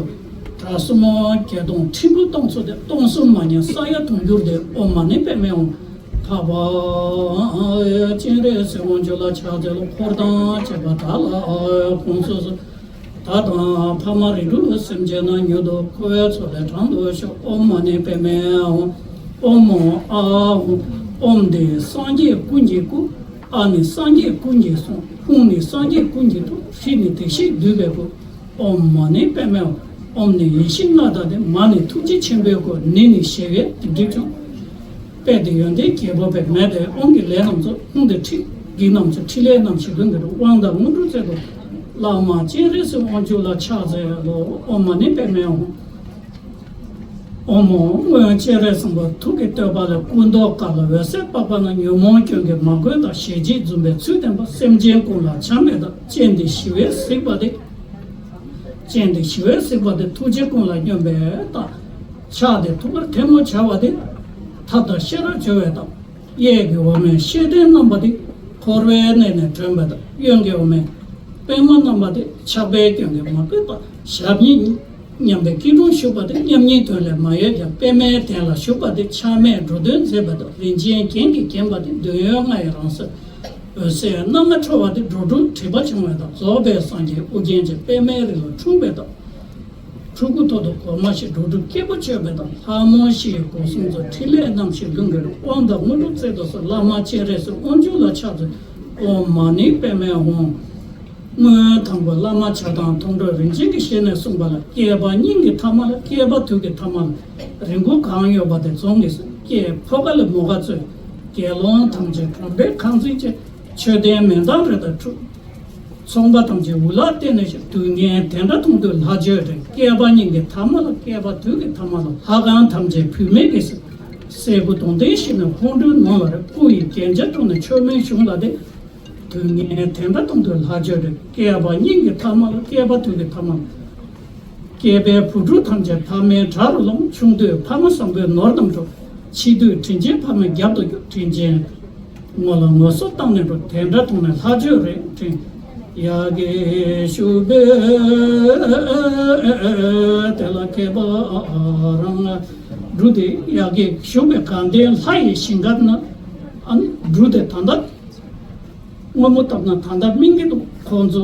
དྲག་གསུམ་བརྒྱད་སྟོང་ཁྲི་འབུམ་སྟོང་ཚོ་སྟེ། སྟོང་གསུམ་མ་ཉམས་ས་ཡ་དུང་འགྱུར་ཏེ། ཨོཾ་མ་ཎི་པདྨེ་ཧཱུྃ། འཕགས་པ་སྤྱན་རས་གཟིགས་དབང་ཕྱུག་ལ་ཕྱག་འཚལ་ལོ། འཁོར་དང་བཅས་པ་དག་ལ་དགོངས་སོ། བདག་དང་ཕ་མ་རིགས་དྲུག་སེམས་ཅན་རྣམས། མྱུར་དུ་འཁོར་བའི་མཚོ་ལས་དྲང་དུ་གསོལ། ཨོཾ་མ་ཎི་པདྨེ་ཧཱུྃ། ཨོཾ་ཨཱཿཧཱུྃ། ཨོཾ་འདི་སངས་རྒྱས་ཀུན་གྱི་སྐུ། ཨཱཿ་ནི་སངས་རྒྱས་ཀུན་གྱི་གསུང་། ཧཱུྃ་ནི་སངས་རྒྱས་ཀུན་གྱི་ཐུགས། ཧྲཱིཿ་ནི་བདེ་གཤེགས་འདུས་པའི་སྐུ། ཨོཾ་མ་ཎི་པདྨེ་ཧཱུྃ། ཨོཾ་ནི་ཡེ་ཤེས་ལྔ་དག་སྟེ། མ་ནི་ཐུགས་རྗེ་ཆེན་པོའི་སྐུ། ཎི་ནི་ཞི་བའི་སྡིག་སྦྱོང་། པད་འདི་ཡོན་ཏན་རྒྱལ་པོ་པདྨེ་སྟེ། ཨོཾ་གྱི་ལས་རྣམས་ཚོགས། ཧཱུྃ་འདི་ཁྲིད་ཀྱི་རྣམ་ཤེས། ཕྲིན་ལས་རྣམ་བཞི་ལྷུན་གྱིས་གྲུབ། དབང་དང་དངོས་གྲུབ་བསྩལ་དུ། བླ་མ་སྤྱན་རས་གཟིགས་དབང་ཕྱུག་ལ་ཕྱག་འཚལ་ལོ། ཨོཾ་མ་ཎི་པདྨེ་ཧཱུྃ། ཨོཾ་ཨོཾ། སྔོན་སྤྱན་རས་གཟིགས་དབང་པོ་ཐུགས་ཀྱི་བསྟོད་པ་ལས། སྐུ་མདོག་དཀར་ལ་འོད་ཟེར་འབར་བ་ན། ཉོན་མོངས་སྐྱོན་གྱིས་མ་གོས་དང་། ཞལ་གཅིག་འཛུམ་པའི་ཚུལ་བསྟན་པ། སེམས་ཅན་ཀུན་ལ་བྱམས་པའི་བདག། སྤྱན་འདི་ཞི་བས་གཟིགས་པ་སྟེ། སྤྱན་འདི་ཞི་བས་གཟིགས་པ་སྟེ། ཐུགས་རྗེ་ཀུན་ལ་སྙོམས་པའི་བདག། ཕྱག་འདི་ཐུགས་ཀར་ཐལ་མོ་སྦྱར་བ་སྟེ། ཐབས་དང་ཤེས་རབ་འབྱོར་བའི་བདག། གཡས་ཀྱི་འོག་མས་ཤེས་ལྡན་རྣམ་པ་སྟེ། འཁོར་བའི་གནས་ནས་བསྒྲལ་བའི་བདག། གཡོན་གྱི་འོག་མས་པདྨ་རྣམ་པ་སྟེ། ཆགས་པའི་སྐྱོན་གྱིས་མ་གོས་པ། ཞབས་གཉིས་མཉམ་པའི་སྐྱིལ་ཀྲུང་བཞུགས་པ་སྟེ། མཉམ་ཉིད་དོན་ལས་མ་གཡོས་ཀྱང་། པདྨའི་གདན་ལ་བཞུགས་པ་སྟེ། ཆགས་མེད་འགྲོ་དོན་མཛད་པའི་བདག། རིན་ཆེན་རྒྱན་གྱིས་བརྒྱན་པ་སྟེ། འདོད་ཡོན་ལྔ་ཡི་རང་གཟུགས། འོད་ཟེར་རྣམ་སྨིན་འཕྲོ་བ་སྟེ། འགྲོ་དྲུག་དྲེགས་པ་སྦྱང་བའི་བདག། རྫོགས་པའི་སངས་རྒྱས་ཨོ་རྒྱན་གྱིས། པདྨའི་རི་ལ་འཁྲུངས་པའི་བདག། ཕྲུ་གུ་ཐོག་ཏུ་གོང་མ་བཞིན། འགྲོ་དྲུག་སྐྱེ་བོ་སྤྱོད་པའི་བདག། ལྷ་མོ་བཞི་ཡི་སྒོ་གསུམ་སྩོལ། ཕྲིན་ལས་རྣམ་བཞི་ལྷུན་གྱིས་གྲུབ། དབང་དང་དངོས་གྲུབ་བསྩལ་དུ་གསོལ། བླ་མ་སྤྱན་རས་གཟིགས་དབང་ཕྱུག་ལ་ཕྱག་འཚལ། ཨོཾ་མ་ཎི་པདྨེ་ཧཱུྃ། སྔོན་དང་པོ་བླ་མ་བྱ་བཏང་མཐོང་གྲོལ་རིན་ཆེན་གྱི་ཞལ་ནས་གསུངས་པ་ལ། བསྐལ་པ་སྙིང་གི་ཐ་མ་ལ། བསྐལ་པ་དུས་ཀྱི་ཐ་མ་ལ། རི་མགོ་གང་ཡོད་པ་དེ་རྫོང་གི་སྲས། སྐྱེས་ཕོ་ཁ་ལས་མོ་ཁ་གཙོས། དགེ་སློང་ཐམས་ཅད་གྲོང་པའི་ཁང་ཚན་བཅས། མཆོད་རྟེན་མེ་མདའ་རི་དང་འཁྲུག། ཚོང་པ་ཐམས་ཅད་འུ་ལག་བསྟན་ནས་ཤོག། དུས་ངན་དེ་འདྲ་མཐོང་དུས་ལྷ་ཆོས་དྲན། བསྐལ་པ་སྙིང་གི་ཐ་མ་ལ། བསྐལ་པ་དུས་ཀྱི་ཐ་མ་ལ། ལྷ་ཁང་ཐམས་ཅད་བུད་མེད་ཀྱི་སྲས། སྲས་སྐུ་གདུང་རྟེན་བཞི་ནས་ཕུང་ཁྲོལ་ནོར་ལ་རེ། སྐུ་ཡི་རྒྱན་ཆ་དཀྲོལ་ནས་མཆོད་མེ་ཞུ་ལ་དེ། དུས་ངན་དེ་འདྲ་མཐོང་དུས་ལྷ་ཆོས་དྲན། བསྐལ་པ་སྙིང་གི་ཐ་མ་ལ། བསྐལ་པ་དུས་ཀྱི་ཐ་མ་ལ། སྐྱེས་པའི་བུ་ཕྲུག་ཐམས་ཅད་ཕ་མའི་དགྲ་རུ་ལངས། ཆུང་དུས་ཕ་མ་བཟང་པོའི་ནོར་དང་འགྲོགས། ཆེ་དུས་དྲིན་ཆེན་ཕ་མའི་རྒྱབ་ཏུ་རྒྱུག། དྲིན་ཆེན་ངོ་ལ་ངོ་སོ་བཏང་ནས་འགྲོ། དེ་འདྲ་མཐོང་ནས་ལྷ་ཆོས་རེད་དྲན། ཡ་གི་ཞུ་བས་དེ་ལ་མཁས་པ་རང་། འབྲུ་དེ་ཡ་གི་ཞུ་བའི་དགའ་ལྡན་ལྷ་ཡི་ཞིང་ཁམས་ན། ཨ་ནི་འབྲུ་དེ་ད་ལྟ་སྔོན་མོ་བཏབ་ན་ད་ལྟ་སྨིན་གྱི་འདུག། ཁོང་ཚོ་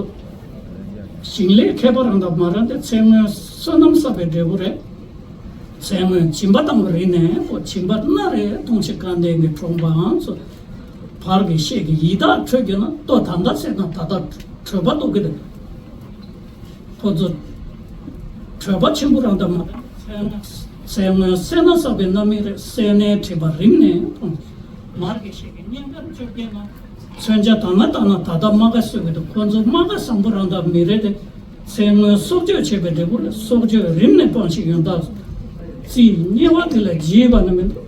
ཞིང་ལས་མཁས་པ་རང་དང་མ་རང་དེ་ཚེ་སྔོན་བསོད་ནམས་བསགས་པའི་འབྲས་བུ་རེད། ཚེ་སྔོན་སྦྱིན་པ་བཏང་བ་རིག་ནས་ཁོ་སྦྱིན་པ་སྣ་རེ་གཏོང་ཞིང་། དགའ་ལྡན་གྱི་གྲོང་པའང་ཚོ་བར་གྱི་ཤེད་ཀྱི་ཡི་དྭགས་ཁྲོད་ཀྱི་ན་ལྟོ་ད་ལྟ་ཟེར་ན་ད་ལྟ་གྲོད་པ་ལྟོགས་ཀྱི་འདུག། ཁོ་ཚོ་གྲོད་པ་ཆེན་པོ་རང་དང་མ་རེད། ཚེ་སྔོན་སེར་སྣ་བསགས་པའི་རྣམ་སྨིན་རེད། སེར་སྣའི་མཁྲིས་པ་རིམས་ནད་ཕོངས། མར་གྱི་ཤེད་ཀྱི་གཉན་ཁར་བཅོ་བརྒྱད་ན། མཚོན་ཆ་དག་ན་དག་ན་ད་ལྟ་རྨ་ཁ་གསོས་ཀྱི་འདུག། ཁོ་ཚོ་རྨ་ཁ་བཟང་པོ་རང་དང་མི་རེད་དེ། ཚེ་སྔོན་སྲོག་གཅོད་བྱས་པའི་འབྲས་བུ་ལ་སྲོག་གཅོད་རིམས་ནད་སྤངས་ཤིང་ཡོན་བདག་སོ། རྩིས་དམྱལ་བ་དེ་ལ་བརྗིད་པ་ནི་མི་འདུག།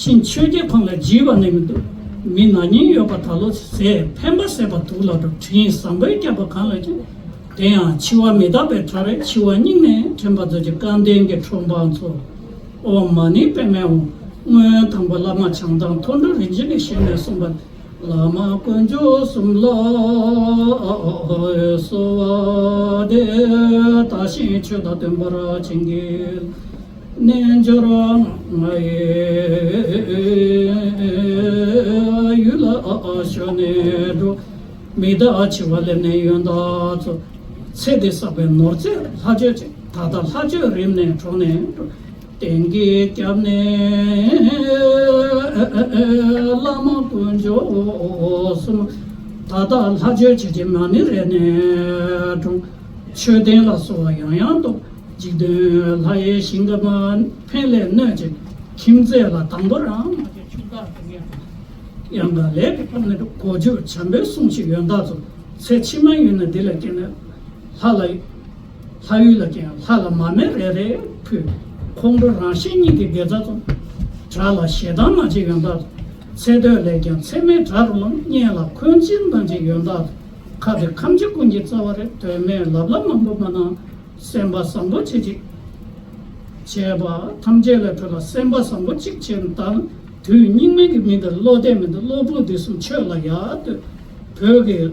ཤིང་ཆོས་རྒྱལ་ཁོང་ལ་བརྗིད་པ་ནི་མི་འདུག། མི་ན་ནིང་ཡོད་པ་ད་ལོ་ཟད། ཕན་པ་ཟད་པ་དུག་ལ་འགྲོ། དྲིན་བཟང་པོའི་བསྐྱབ་པ་གང་ལ་བྱིན། དེ་ཡང་འཆི་བ་མི་རྟག་པའི་བྲག་རེད། འཆི་བ་སྙིང་ནས་དྲན་པ་མཛོད་ཅིག། སྐལ་ལྡན་གྱི་ཁྲོམ་པ་ཚོ། ཨོཾ་མ་ཎི་པདྨེ་ཧཱུྃ། སྔོན་དང་པོ་བླ་མ་བྱང་ཐང་མཐོང་གྲོལ་རིན་ཆེན་གྱི་ཞལ་ནས་གསུངས་པ། བླ་མ་དཀོན་མཆོག་གསུམ་ལ་གསོལ་བ་འདེབས། བདག་གཞན་ཆོས་དང་མཐུན་པར་བྱིན་གྱིས་རྣལ་འབྱོར་ང་ཡི་ཡུལ་ལ་ཞོན་ནས་འགྲོ། མི་རྟག་འཆི་བ་སླེབས་ནས་ཡོན་བདག་ཚོ། ཚེ་འདི་བསགས་པའི་ནོར་རྫས་ལྷ་ཆོས་ཅན། ད་ལྟ་ལྷ་ཆོས་རིམས་ནད་གྲོངས་ནས་འགྲོ། གཏན་གྱི་སྐྱབས་གནས་བླ་མ་དཀོན་མཆོག་གསུམ། ད་ལྟ་ལྷ་ཆོས་བྱེད་ཀྱི་མ་ཎི་རེ་ནས་འཁྲུངས། མཆོད་རྟེན་ལ་གསོལ་བ་ཡང་ཡང་གཏོང་། འཇིག་རྟེན་ལྷ་ཡི་ཞིང་ཁམས་ཕན་ལས་གནོད་བྱེད། ཁྱིམ་མཚེས་ལ་དང་པོ་རང་མ་བྱེད་ཆུ་བདག་དེ་ངས། ཡང་ན་ལས་ཀྱི་ཕ་ནི་གོ་ཆོད་བྱམས་པའི་གསུང་ཞིག་ཡོན་བདག་ཚོ། ཚེ་ཕྱི་མ་ཡུལ་ནས་འདི་ལ་སྐྱེས་ནས། ལྷ་ལ། ལྷ་ཡུལ་ལ་སྐྱེས་ལྷ་ལ་མར་མེ་རེ་རེ་ཕུལ། ཁོང་ཁྲོ་རང་གཤེད་གཉིས་ཀྱི་དགེ་རྩ་ཚོ། དགྲ་ལ་ཞེ་སྡང་མ་བྱེད་ཡོན་བདག་ཚོ། ཚེ་སྟོད་ལས་ཀྱང་ཚེ་སྨད་དགྲ་རུ་ལངས། གཉེན་ལ་འཁོན་འཛིན་མ་བྱེད་ཡོན་བདག་ཚོ། ཁ་དེ་ཁམས་ཀྱི་ཀུན་གྱི་རྩ་བ་རེད། དོན་མེད་ལབ་ལ་མང་པོ་མ་གནང་། སེམས་པ་བཟང་པོ་བྱེད་ཅིག་བྱས་པ་ཐམས་ཅད་ལས་གྲོལ་ལ་སེམས་པ་བཟང་པོ་གཅིག་བྱས་ན། ད་དུས་སྙིགས་མའི་གི་མི་འདི་བློ་གཏད་མི་འདི་གློ་བུར་དུས་གསུམ་ཆོས་ལ་ཡར་ལྟོས། བོད་ཀྱི་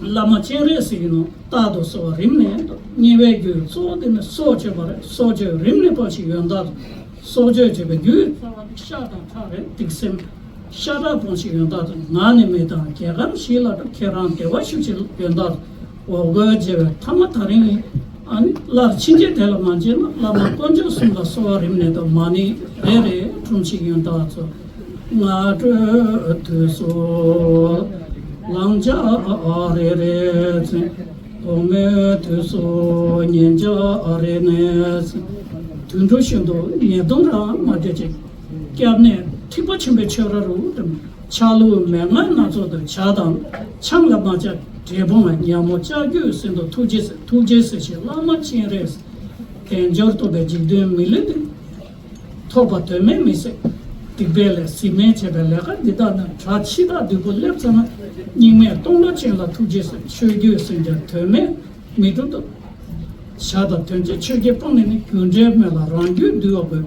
བླ་མ་སྤྱན་རས་གཟིགས་ཀྱི་ནང་རྟག་ཏུ་གསོལ་བ་རིམ་ནས་གཏོང་། དམྱལ་བའི་རྒྱུ་གཙོ་བོ་དེ་ནི་སྲོག་གཅོད་པ་རེད། སྲོག་གཅོད་རིམ་ནས་སྤོང་ཞིག་ཡོན་བདག་སྲོག་གཅོད་བྱེད་པའི་རྒྱུའི་རྩ་བ་ནི་ཤ་དང་ཁྲག་རེད། སྡིག་སེམས། ཤ་ཁྲག་སྤོང་ཞིག་ཡོན་བདག་ཚོ། ངག་ནས་མི་གཏང་རྒྱལ་ཁམས་ཞི་ལ་འགྲོ། ཁྱེད་རང་བདེ་བར་བཞུགས་ཤིག་ཡོན་བདག་ཚོ། འོ་སྐོལ་བྱེད་པའི་ཐ་མ་ད་རིང་ཨ་ནི་སླར་ཕྱིན་ཆད་དེ་ལ་མ་བྱེད་ན། བླ་མ་དཀོན་མཆོག་གསུམ་ལ་གསོལ་བ་རིམ་ནས་གཏོང་། མ་ཎི་རེ་རེ་སྒྲུབས་ཤིག་ཡོན་བདག་ཚོ། སྔ་དྲོའི་དུས་སུ་ལང་ཅག་རེ་རེ་འཚོལ། དགོང་མོའི་དུས་སུ་ཉིན་ཞག་རེ་ནས་འཚོལ། དུད་འགྲོ་གཞོན་དུ་ཉེས་ལྟུང་རང་མ་སྤྲད་ཅིག་སྐྱབས་གནས་ཐེག་པ་ཆེན་པོའི་ཆོས་ར་རུ་འགྲིམ། ཆ་ལུགས་མན་ངག་སྣ་ཚོགས་དུ་བྱ་དང་ཆང་ལ་མ་ཆགས། འབྲས་སྤུངས་ཉ་མོ་ལྕགས་ཀྱུས་ཟིན་ཏོ། ཐུགས་རྗེས་ཟིན། ཐུགས་རྗེས་ཟིན་ཞེས་བླ་མ་སྤྱན་རས་གཟིགས། དལ་འབྱོར་ཐོབ་པའི་འཇིག་རྟེན་མི་ལུས་འདི། ཐོབ་པ་དོན་མེད་མི་བྱེད། སྡིག་པའི་ལས་ཟིན་མེད་བྱས་པའི་ལས་ཀ་འདི་དག་ནི་དགྲ་འཆི་བདག་བདུད་པོ་སླེབས་ཚར་ན། སྙིགས་མའི་སྟོང་ལོ་ཅན་ལ་ཐུགས་རྗེས་ཟིན། ཆོས་རྒྱུད་ཟིན་ཀྱང་དོན་མེད་མི་འགྲུབ་ཏོ། བྱ་དང་དོན་བྱེད་ཆོས་བརྒྱད་སྤངས་ནས་ནི། རྒྱུ་འབྲས་སྨོན་ལ་རང་རྒྱུད་འདུལ་བ་དགོས།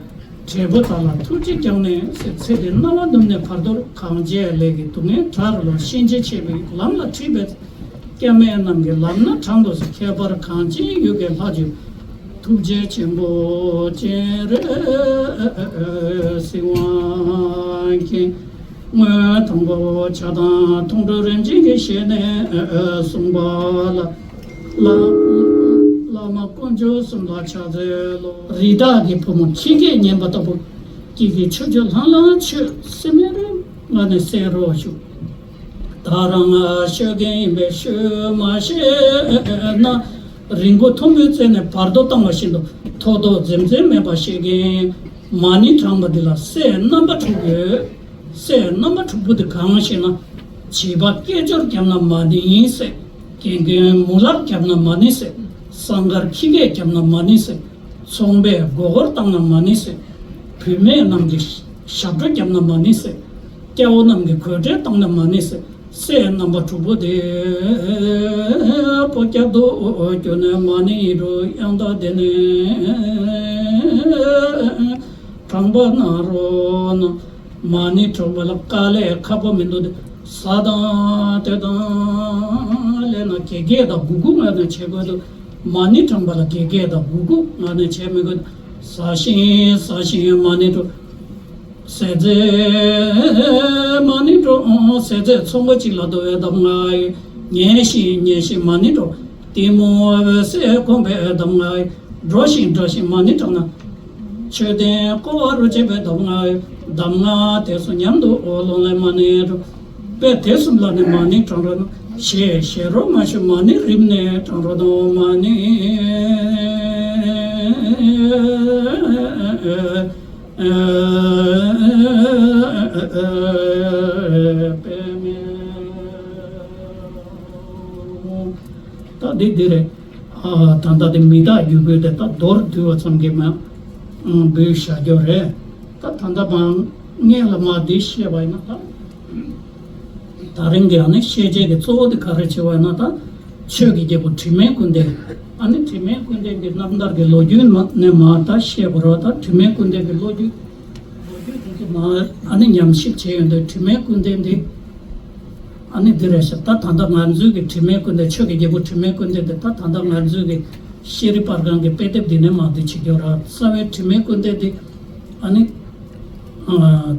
འབྲས་བུ་དག་ལ་ཐུགས་རྗེ་བསྐྱངས་ནས་ཟེར། ཚེ་འདི་སྣང་བ་ནུབ་ནས་བར་དོར། གང་བྱས་ལས་ཀྱི་སྡུག་བསྔལ་དགྲ་རུ་ལངས། ཤན་འབྱེད་ཆེན་པོའི་ལམ་ལ་ཁྲིད་པའི། སྐྱབས་གནས་རྣམས་ཀྱི་ལམ་སྣ་དྲང་དུ་གཟིགས། ཁྱད་པར་གངས་ཅན་ཡུལ་གྱི་ལྷ་ཆོས། ཐུགས་རྗེ་ཆེན་པོ་སྤྱན་རས་གཟིགས་དབང་མཁྱེན། སྔོན་དང་པོ་བྱ་དང་མཐོང་གྲོལ་རིན་ཆེན་གྱི་ཞལ་ནས་གསུངས་པ་ལ། བླ་བླ་མ་དཀོན་མཆོག་གསུམ་ལ་ཕྱག་འཚལ་ལོ། རི་དྭགས་ཀྱི་བུ་མོ་ཁྱི་སྐད་ཉན་པ་ལྟ་བུ། ཁྱེད་ཀྱིས་ཆོས་ཆོས་ལྷང་ལྷང་ཆོས་སེམས་མེད་རེ་ང་ནས་གསན་རོགས་ཞུ། ད་རང་ཤོད་མཁན་ཡིན་པས་ཤོད་མ་ཤེས་ན། རི་མགོ་མཐོན་པོའི་རྩེ་ནས་བར་དོ་བཏང་བ་བཞིན་དུ་ཐོག་ཐོག་འཛེམ་འཛེམ་མེད་པ་བཤད་མཁན། མ་ཎི་བགྲངས་པ་འདི་ལ་སྲས་རྣམ་པ་དྲུག་ཡོད། སྲས་རྣམ་པ་དྲུག་པོ་འདི་གང་ཞེ་ན། བྱིས་པ་སྐད་ཅོར་བརྒྱབ་ན་མ་ཎི་ཟེར། རྒན་རྒོན་མོ་ལག་བརྒྱབ་ན་མ་ཎི་ཟེར། སྲང་དཀར་ཁྱི་སྐད་བརྒྱབ་ན་མ་ཎི་ཟེར། ཚོང་པས་མགོ་སྐོར་བཏང་ན་མ་ཎི་ཟེར། བུད་མེད་རྣམས་ཀྱིས་ཞབས་བྲོ་བརྒྱབ་ན་མ་ཎི་ཟེར། སྐྱ་བོ་རྣམས་ཀྱིས་གོས་འདྲེན་བཏང་ན་མ་ཎི་ཟེར། སྲས་རྣམ་པ་དྲུག་པོ་དེ། པོ་སྐྱབས་སུ་གྱུར་ནས་མ་ཎི་ཡིད་དུ་ཡང་དག་བཟླས་ནས་བགྲངས་པ་གནང་རོགས་གནང་། མ་ཎི་བགྲངས་པ་ལ་དཀའ་ལས་ཁག་པོ་མི་འདུག་སྟེ། ཟ་དང་སྡོད་དང་ལས་ན་དགེ་རྒན་དང་གུ་གུ་ངང་ནས་བྱེད་དགོས་འདུག་མ་ཎི་བགྲངས་པ་ལ་དགེ་རྒན་དང་གུ་གུ་ངང་ནས་བྱེད་མི་དགོས། ཟ་ཞིང་ཟ་ཞིང་མ་ཎི་བགྲང་། ཟས་ཚད་མ་ཎི་བགྲང་། ཟས་ཚད་ཚོང་པ་གཅིག་ལ་བསྡོ་བའི་གདམས་ངག་ཡོད། ཉལ་ཞིང་ཉལ་ཞིང་མ་ཎི་བགྲང་། གཏི་མུག་འོད་གསལ་སྒོམ་པའི་གདམས་ངག་ཡོད། འགྲོ་ཞིང་འགྲོ་ཞིང་མ་ཎི་བགྲང་ན། མཆོད་རྟེན་བསྐོར་བ་རུ་བྱེད་པའི་གདམས་ངག་ཡོད། གདམས་ངག་དེ་ཚོ་མཉམ་དུ་ཨོ་ལོང་ལས་མ་ཎི་བགྲང་། དཔེ་དེ་གསུམ་ལ་ནི་མ་ཎི་བགྲང་རོགས་གནང་། ཞེས་ཞེས་རོ་མ་ཞུ་མ་ཎི་རིམ་ནས་བགྲང་རོགས་གནང་། མ་ཎི། ད་འདི་འདི་རེད། ཨ། ད་ལྟ་དེ་མི་རྟག་འགྱུར་བུ་དེ་ད་མདོར་བསྡུས་པ་ཙམ་གྱིས་མ་འབུལ་བཞག་རྒྱུ་རེད། ད་ད་ལྟ་མ་ངས་ལ་མ་འདི་བཤད་པ་ཡིན་ན་ད། ད་རིང་གི་ཨ་ནི་བཤད་བྱའི་གི་གཙོ་བོ་དེ་ག་རེ་བྱས་པ་ཡིན་ན། ད་ཆོས་ཀྱི་རྒྱལ་པོ་དྲི་མེད་ཀུན་ལྡན། ཨ་ནི་དྲི་མེད་ཀུན་ལྡན་གྱི་རྣམ་ཐར་གྱི་ལོ་རྒྱུས་ནས་མ་ད་བཤད་པ་རེད། ད་དྲི་མེད་ཀུན་ལྡན་གྱི་ལོ་རྒྱུས་ལོ་རྒྱུས་དེ་ཚོ་མ་ཨ་ནི་ཉམས་ཞིབ་བྱས་ཡོང་དུས་དྲི་མེད་ཀུན་ལྡན་འདི་ཨ་ནི་འདི་རེད་ཤག་ད་ད་ལྟ་ང་ཚོའི་གི་དྲི་མེད་ཀུན་ལྡན། ཆོས་ཀྱི་རྒྱལ་པོ་དྲི་མེད་ཀུན་ལྡན་འདི་ད་ད་ལྟ་ང་ཚོའི་གི་ཤེས་རིག་པར་ཁང་གི་དཔེ་དེབ་འདི་ནས་མ་འདི་བྱེད་རྒྱུ་རེད། རྩ་བའི་དྲི་མེད་ཀུན་ལྡན་འདི་ཨ་ནི་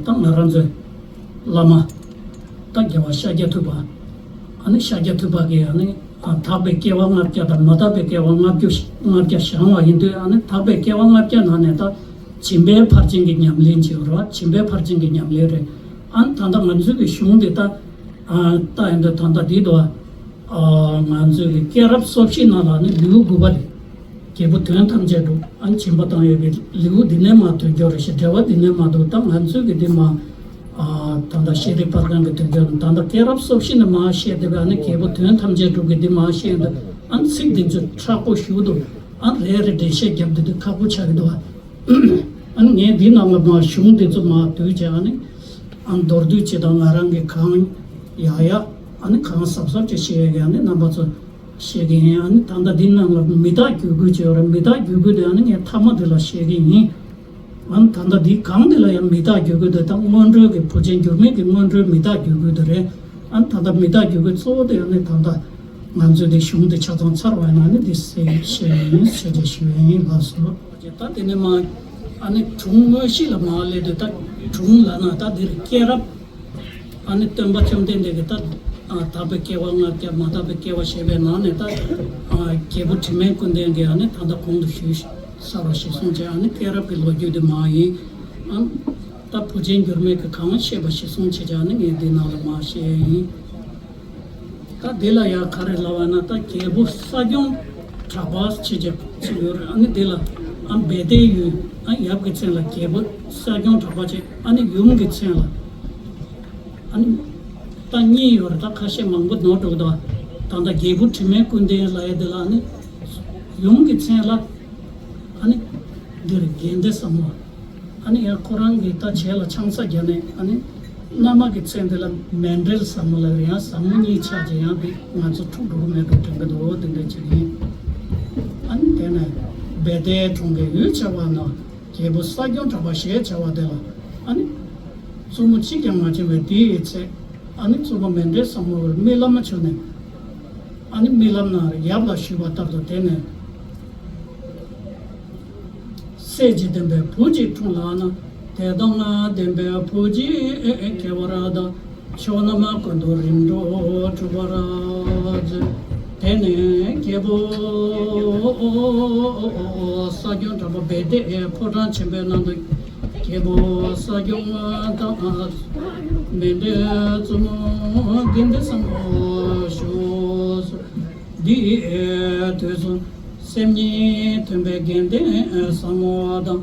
ད་ང་རང་ཚོའི་བླ་མ། ད་རྒྱལ་བ་ཤཱཀྱ་ཐུབ་པ། ཨ་ནི་ཤཱཀྱ་ཐུབ་པ་གིས་ཨ་ནི་ཨ་དག་པའི་སྐྱེ་བ་ལྔ་བརྒྱ་དང་མ་དག་པའི་སྐྱེ་བ་ལྔ་བརྒྱ་ལྔ་བརྒྱ་བཞེངས་པ་ཡིན་དུས། ཨ་ནི་དག་པའི་སྐྱེ་བ་ལྔ་བརྒྱ་ནང་ནས་ད་སྦྱིན་པའི་ཕར་ཕྱིན་གྱི་ཉམས་ལེན་བྱེད་རོགས། སྦྱིན་པའི་ཕར་ཕྱིན་གྱི་ཉམས་ལེན་རེད། ཨ་ནི་ད་ལྟ་ང་ཚོའི་གི་གཞུང་འདི་ད་ཨ་ད་ཡིན་དུས་ད་ལྟ་འདི་དུ་ཨ་ང་ཚོའི་གི་སྐྱེས་རབས་སོ་བཞི་ནང་ལ་ནི་ལེའུ་དགུ་པ་རེད། རྒྱལ་པོ་དོན་ཐམས་ཅད་འགྲུབ། ཨ་ནི་སྦྱིན་པ་བཏང་ཡོད་པའི་ལེའུ་འདི་ནས་མ་ཐོན་རྒྱུ་རེད་ཤག་འགྲེལ་པ་འདི་ནས་མ་འདུག་ད་ང་ཚོའི་གི་འདི་མ་ཨ་ ད་ལྟ་ཤེས་རིག་སྤར་ཁང་གི་དུས་རྒྱུན་ད་ལྟ་སྐྱེས་རབས་སོ་བཞི་ནས་མར་བཤད་བསྡད་པའི་ཨ་ནི་རྒྱལ་པོ་དོན་ཐམས་ཅད་འགྲུབ་ཀྱི་འདི་མར་བཤད་འདུག་ཨ་ནི་ཚིག་འདི་ཚོ་མཁྲེགས་པོ་ཞེ་པོ་འདུག་ཨ་ནི་རེ་རེ་འགྲེལ་བཤད་རྒྱབ་འདི་འདི་ཁག་པོ་ཆགས་ཀྱི་འདུག་ཨ་ནི་ངས་འདི་ནང་ལ་མར་གཞུང་འདི་ཚོ་མར་བསྡུས་བྱས་ཨ་ནི་ཨ་མདོར་བསྡུས་ཅིག་དང་ང་རང་གི་གང་ཡག་ཡག་ཨ་ནི་གང་གཟབ་གཟབ་ཅིག་བཤད་ཡག་གི་ཨ་ནི་རྣམ་པ་ཚོ་བཤད་ཀྱི་ཡིན། ཨ་ནི་ད་ལྟ་འདི་ནང་ལ་མི་རྟག་འགྱུར་ཁུག་ཅིག་ཡོད་རེད། མི་རྟག་འགྱུར་ཁུག་དེ་ཨ་ནི་ངས་མཐའ་མ་འདི་ལ་བཤད་ཀྱི་ཡིན། ཨ་ནི་ད་ལྟ་འདི་གང་འདི་ལ་ཡང་མི་རྟག་འགྱུར་ཁུག་དེ་དང་སྔོན་འགྲོའི་གི་བུ་ཆེན་འགྱུར་མེད་ཀྱི་སྔོན་འགྲོའི་མི་རྟག་འགྱུར་ཁུག་དེ་རེད། ཨ་ནི་ད་ལྟ་མི་རྟག་འགྱུར་ཁུག་གཙོ་བོ་དེ་ཨ་ནི་ད་ལྟ་ང་ཚོས་འདི་གཞུང་འདི་ཆ་ཚང་ཚར་བ་ཡིན་ན་ནི་འདི་སེ་བཤད་ཡིན་ཟེར་ཏེ་ཞུ་ཡ་ཡིན། ལགས་སོ། ད་དེ་ནས་མ་ཨ་ནི་དྲུང་དངོས་གཞི་ལ་མ་སླེབས་དུས་ད་དྲུང་ལབ་ན་ད་འདིར་སྐྱེས་རབས། ཨ་ནི་སྟོན་པ་བཅོམ་ལྡན་འདས་ཀྱིས་ད་ཨ་དག་པའི་སྐྱེ་བ་ལྔ་བརྒྱ་མ་དག་པའི་སྐྱེ་བ་བཞེས་པའི་ནང་ནས་ད་ཨ་རྒྱལ་པོ་དྲི་མེད་ཀུན་ལྡན་གྱིས་ཨ་ནི་ད་ལྟ་གོང་དུ་ཞུས་ཚར་བ་ཞིག་གསུངས་བྱས་ཨ་ནི་སྐྱེས་རབས་ཀྱི་ལོ་རྒྱུས་དེ་མ་ཡིན། ཨ་ད་བུ་ཆེན་འགྱུར་མེད་ཀྱིས་གང་བཤད་པ་ཞིག་གསུངས་བྱས་ཀྱང་ཨ་ནི་ངས་འདི་ནང་ལ་མ་བཤད་ཡིན། ད་འདི་ལ་ཡང་ག་རེ་ལབ་པ་ན་ད་རྒྱལ་པོ་ས་སྐྱོང་གྲགས་པ་ཞེས་བྱ་ཅིག་ཡོད་རེད། ཨ་ནི་འདི་ལ་ཨ་བེ་ཏའི་ཡུལ་ཨ་ཡབ་ཀྱི་མཚན་ལ་རྒྱལ་པོ་ས་སྐྱོང་གྲགས་པ་ཅེས། ཨ་ནི་ཡུམ་གྱི་མཚན་ལ་ཨ་ནི་ད་གཉིས་ཡོད་རེད། ད་ཁ་ཤས་མང་པོ་ནོར་འགྲོ་གི་འདུག་ད་ལྟ་རྒྱལ་པོ་དྲི་མེད་ཀུན་ལྡན་ལབ་ཡ་འདི་ལ་ཨ་ནི་ཡུམ་གྱི་མཚན་ལ་ཨ་ནི་འདིར་དགེ་འདུན་ཟབ་མོ། ཨ་ནི་ཡང་ཁོ་རང་གིས་ད་བྱས་ལ་ཆང་ས་བརྒྱབ་ནས་ཨ་ནི་མནའ་མ་གི་མཚན་དེ་ལ་མཎྜལ་ཟབ་མོ་ལབ་རེད། ཡང་ཟབ་མོ་གཉིས་ཆགས་ཀྱི་ཡང་དེ་ང་ཚོ་འཁྲུག་འགྲོ་གི་མེད་འགྲོ་དྲན་གི་འདུག་འོ་དེ་འདྲ་ཅིག་ཡིན། ཨ་ནི་དེ་ནས་བེ་ཏའི་གྲོང་གི་ཡུལ་བྱ་བ་ན་རྒྱལ་པོ་ས་སྐྱོང་གྲགས་པ་ཞེས་བྱ་བ་དེ་ལ་ཨ་ནི་བཙུན་མོ་གཅིག་ཀྱང་མ་བྱུང་བའི་དེའི་ཚེ་ཨ་ནི་བཙུན་མོ་མཎྜལ་ཟབ་མོ་བར་རྨི་ལམ་མ་བྱུང་ནས། ཨ་ནི་རྨི་ལམ་ན་ཡབ་ལ་ཞུས་པ་ལྟར་དུ་དེ་ནས་སྲས་ཀྱི་ལྡན་པའི་བུ་གཅིག་འཁྲུངས་ལགས་ན། དེ་དང་ལྡན་པའི་བུ་གཅིག་སྐྱེ་བར་གདའ། ཕྱོགས་རྣམས་ཀུན་ཏུ་རིམ་གྲོ་གྲུབ་པར་མཛོད། དེ་ནས་རྒྱལ་པོ་ས་སྐྱོང་གྲགས་པ་བེ་ཏའི་ཕོ་བྲང་ཆེན་པོའི་ནང་དུ་རྒྱལ་པོ་ས་སྐྱོང་དང་མཎྜལ་བཙུན་མོ་དགེ་འདུན་ཟབ་མོ་བཞུགས་སོ། འདིའི་དུས་སུ་སེམས་ཉིད་མཐུན་པའི་དགེ་འདུན་ཟབ་མོ་དང་།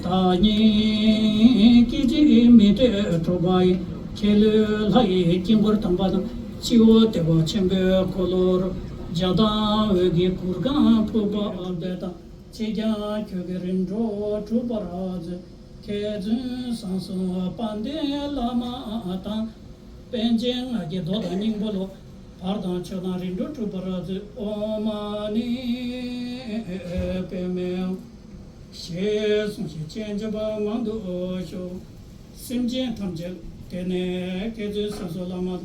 བདག་ཉིད་སྐད་ཅིག་མི་འབྲལ་གྲུབ་པ་ཡི། མཁྱེན་བློས་ལྷ་ཡི་དཀྱིལ་འཁོར་དམ་པ་དང་། སྤྱི་བོ་དེ་བ་ཆེན་པོའི་འཁོར་ལོར་འཇའ་དང་འོད་ཀྱི་གུར་ཁང་ཕུབ་པ་དེ་དང་། ཅིས་ཀྱང་ཁྱོད་ཀྱི་རིམ་གྲོ་གྲུབ་པར་མཛོད། མཁས་བཙུན་བཟང་གསུམ་དཔལ་ལྡན་བླ་མ་དང་། པཎ་ཆེན་ལྔ་བརྒྱའི་མདོ་དང་སྙིང་པོ་ལོ། བར་དང་ཆོས་དང་རིམ་གྲོ་གྲུབ་པར་མཛོད། ཨོཾ་མ་ཎི་པདྨེ། ཞེས་གསུངས་ཤིང་སྤྱན་འདྲེན་པ་མང་དུ་ཤོག་སེམས་ཅན་ཐམས་ཅད་དེ་ནས་མཁས་བཙུན་བཟང་གསུམ་བླ་མ།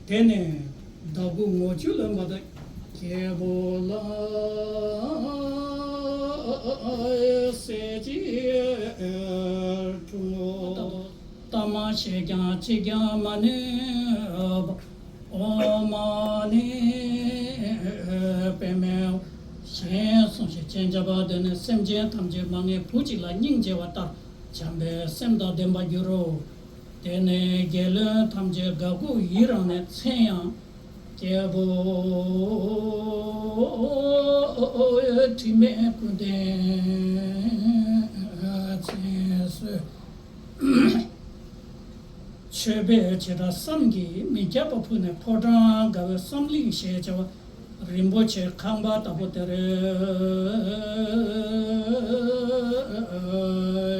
དེ་ནས་ཟླ་དགུ་ངོ་བཅུ་ལོན་པ་དང་། རྒྱལ་པོ་ལ་སྲས་གཅིག་འཁྲུངས་སོ། གཏམ་བཤད་ཀྱང་གཅིག་ཀྱང་མ་ནུས་པ། ཨོཾ་མ་ཎི་པདྨེ། ཞེས་གསུངས་ཤིང་སྤྱན་འདྲེན་པ། དེ་ནས་སེམས་ཅན་ཐམས་ཅད་མ་ངེས་བུ་གཅིག་ལ་སྙིང་རྗེ་བ་ལྟར་བྱམས་པའི་སེམས་དང་ལྡན་པར་འགྱུར་རོ། དེ་ནས་རྒྱལ་བློན་ཐམས་ཅད་དགའ་མགུ་ཡི་རངས་ནས་མཚན་ཡང་རྒྱལ་པོ་དྲི་མེད་ཀུན་ལྡན་མཚན་གསོལ། མཆོད་པའི་བྱེ་བྲག་བསམ་གྱིས་མི་ཁྱབ་པ་ཕུལ་ནས་ཕོ་བྲང་དགའ་བའི་བསམ་གླིང་ཞེས་བྱ་བ་རིན་པོ་ཆེ་ཁང་པ་ལྟ་བུ་དེར་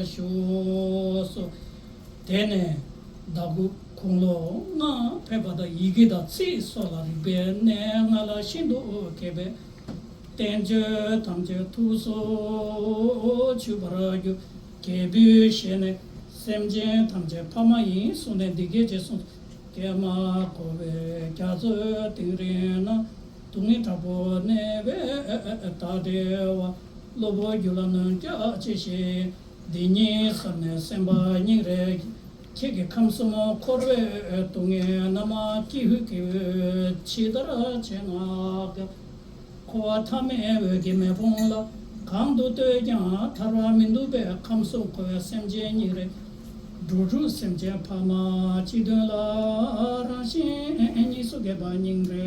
བཞུགས་སོ། དེ་ནས་ཟླ་དགུ་དགུང་ལོ་ལྔ་ཕེབས་པ་དང་། ཡི་གེ་དང་ཚིག་སོགས་ལ་རིག་པའི་གནས་ལྔ་ལ་ཤིན་ཏུ་མཁས་པའི་བསྟན་བཅོས་ཐམས་ཅད་ཐུགས་སུ་ཆུད་པར་གྱུར། རྒྱལ་པོའི་ཞལ་ནས་སེམས་ཅན་ཐམས་ཅད་ཕ་མ་ཡིན་གསུངས་ནས་འདི་སྐད་ཅེས་གསུངས། ཀྱེ་མ་ཀོ་བེ་རྒྱ་མཚོའི་གཏིང་རིང་ན། སྡུག་བསྔལ་དྲག་པོས་གནས་པའི་བདག་འདྲ་བ། གློ་བུར་རྒྱུད་ལ་གནོད་སྐྱེལ་མཆེད་བཞིན། འདི་ཉིད་བསམས་ནས་སེམས་པ་སྙིང་རེ་རྗེ། ཁྱེད་ཀྱིས་ཁམས་གསུམ་འཁོར་བའི་སྡུག་བསྔལ་རྣམས་ཀྱི་ཧུད་ཀྱིས་ཕྱི་ལྟར་བྱེད་ང་གི། འཁོར་བ་མཐའ་མེད་འོད་ཀྱི་མེ་དཔུང་ལ། གང་དུ་ལྟོས་ཀྱང་ཐར་བ་མི་འདུག་པས། ཁམས་གསུམ་འཁོར་བའི་སེམས་ཅན་སྙིང་རེ། འགྲོ་དྲུག་སེམས་ཅན་ཕ་མ་སྤྱི་མཐུན་ལ། རང་གཞན་གཉིས་སུ་གྱེས་པ་སྙིང་རེ།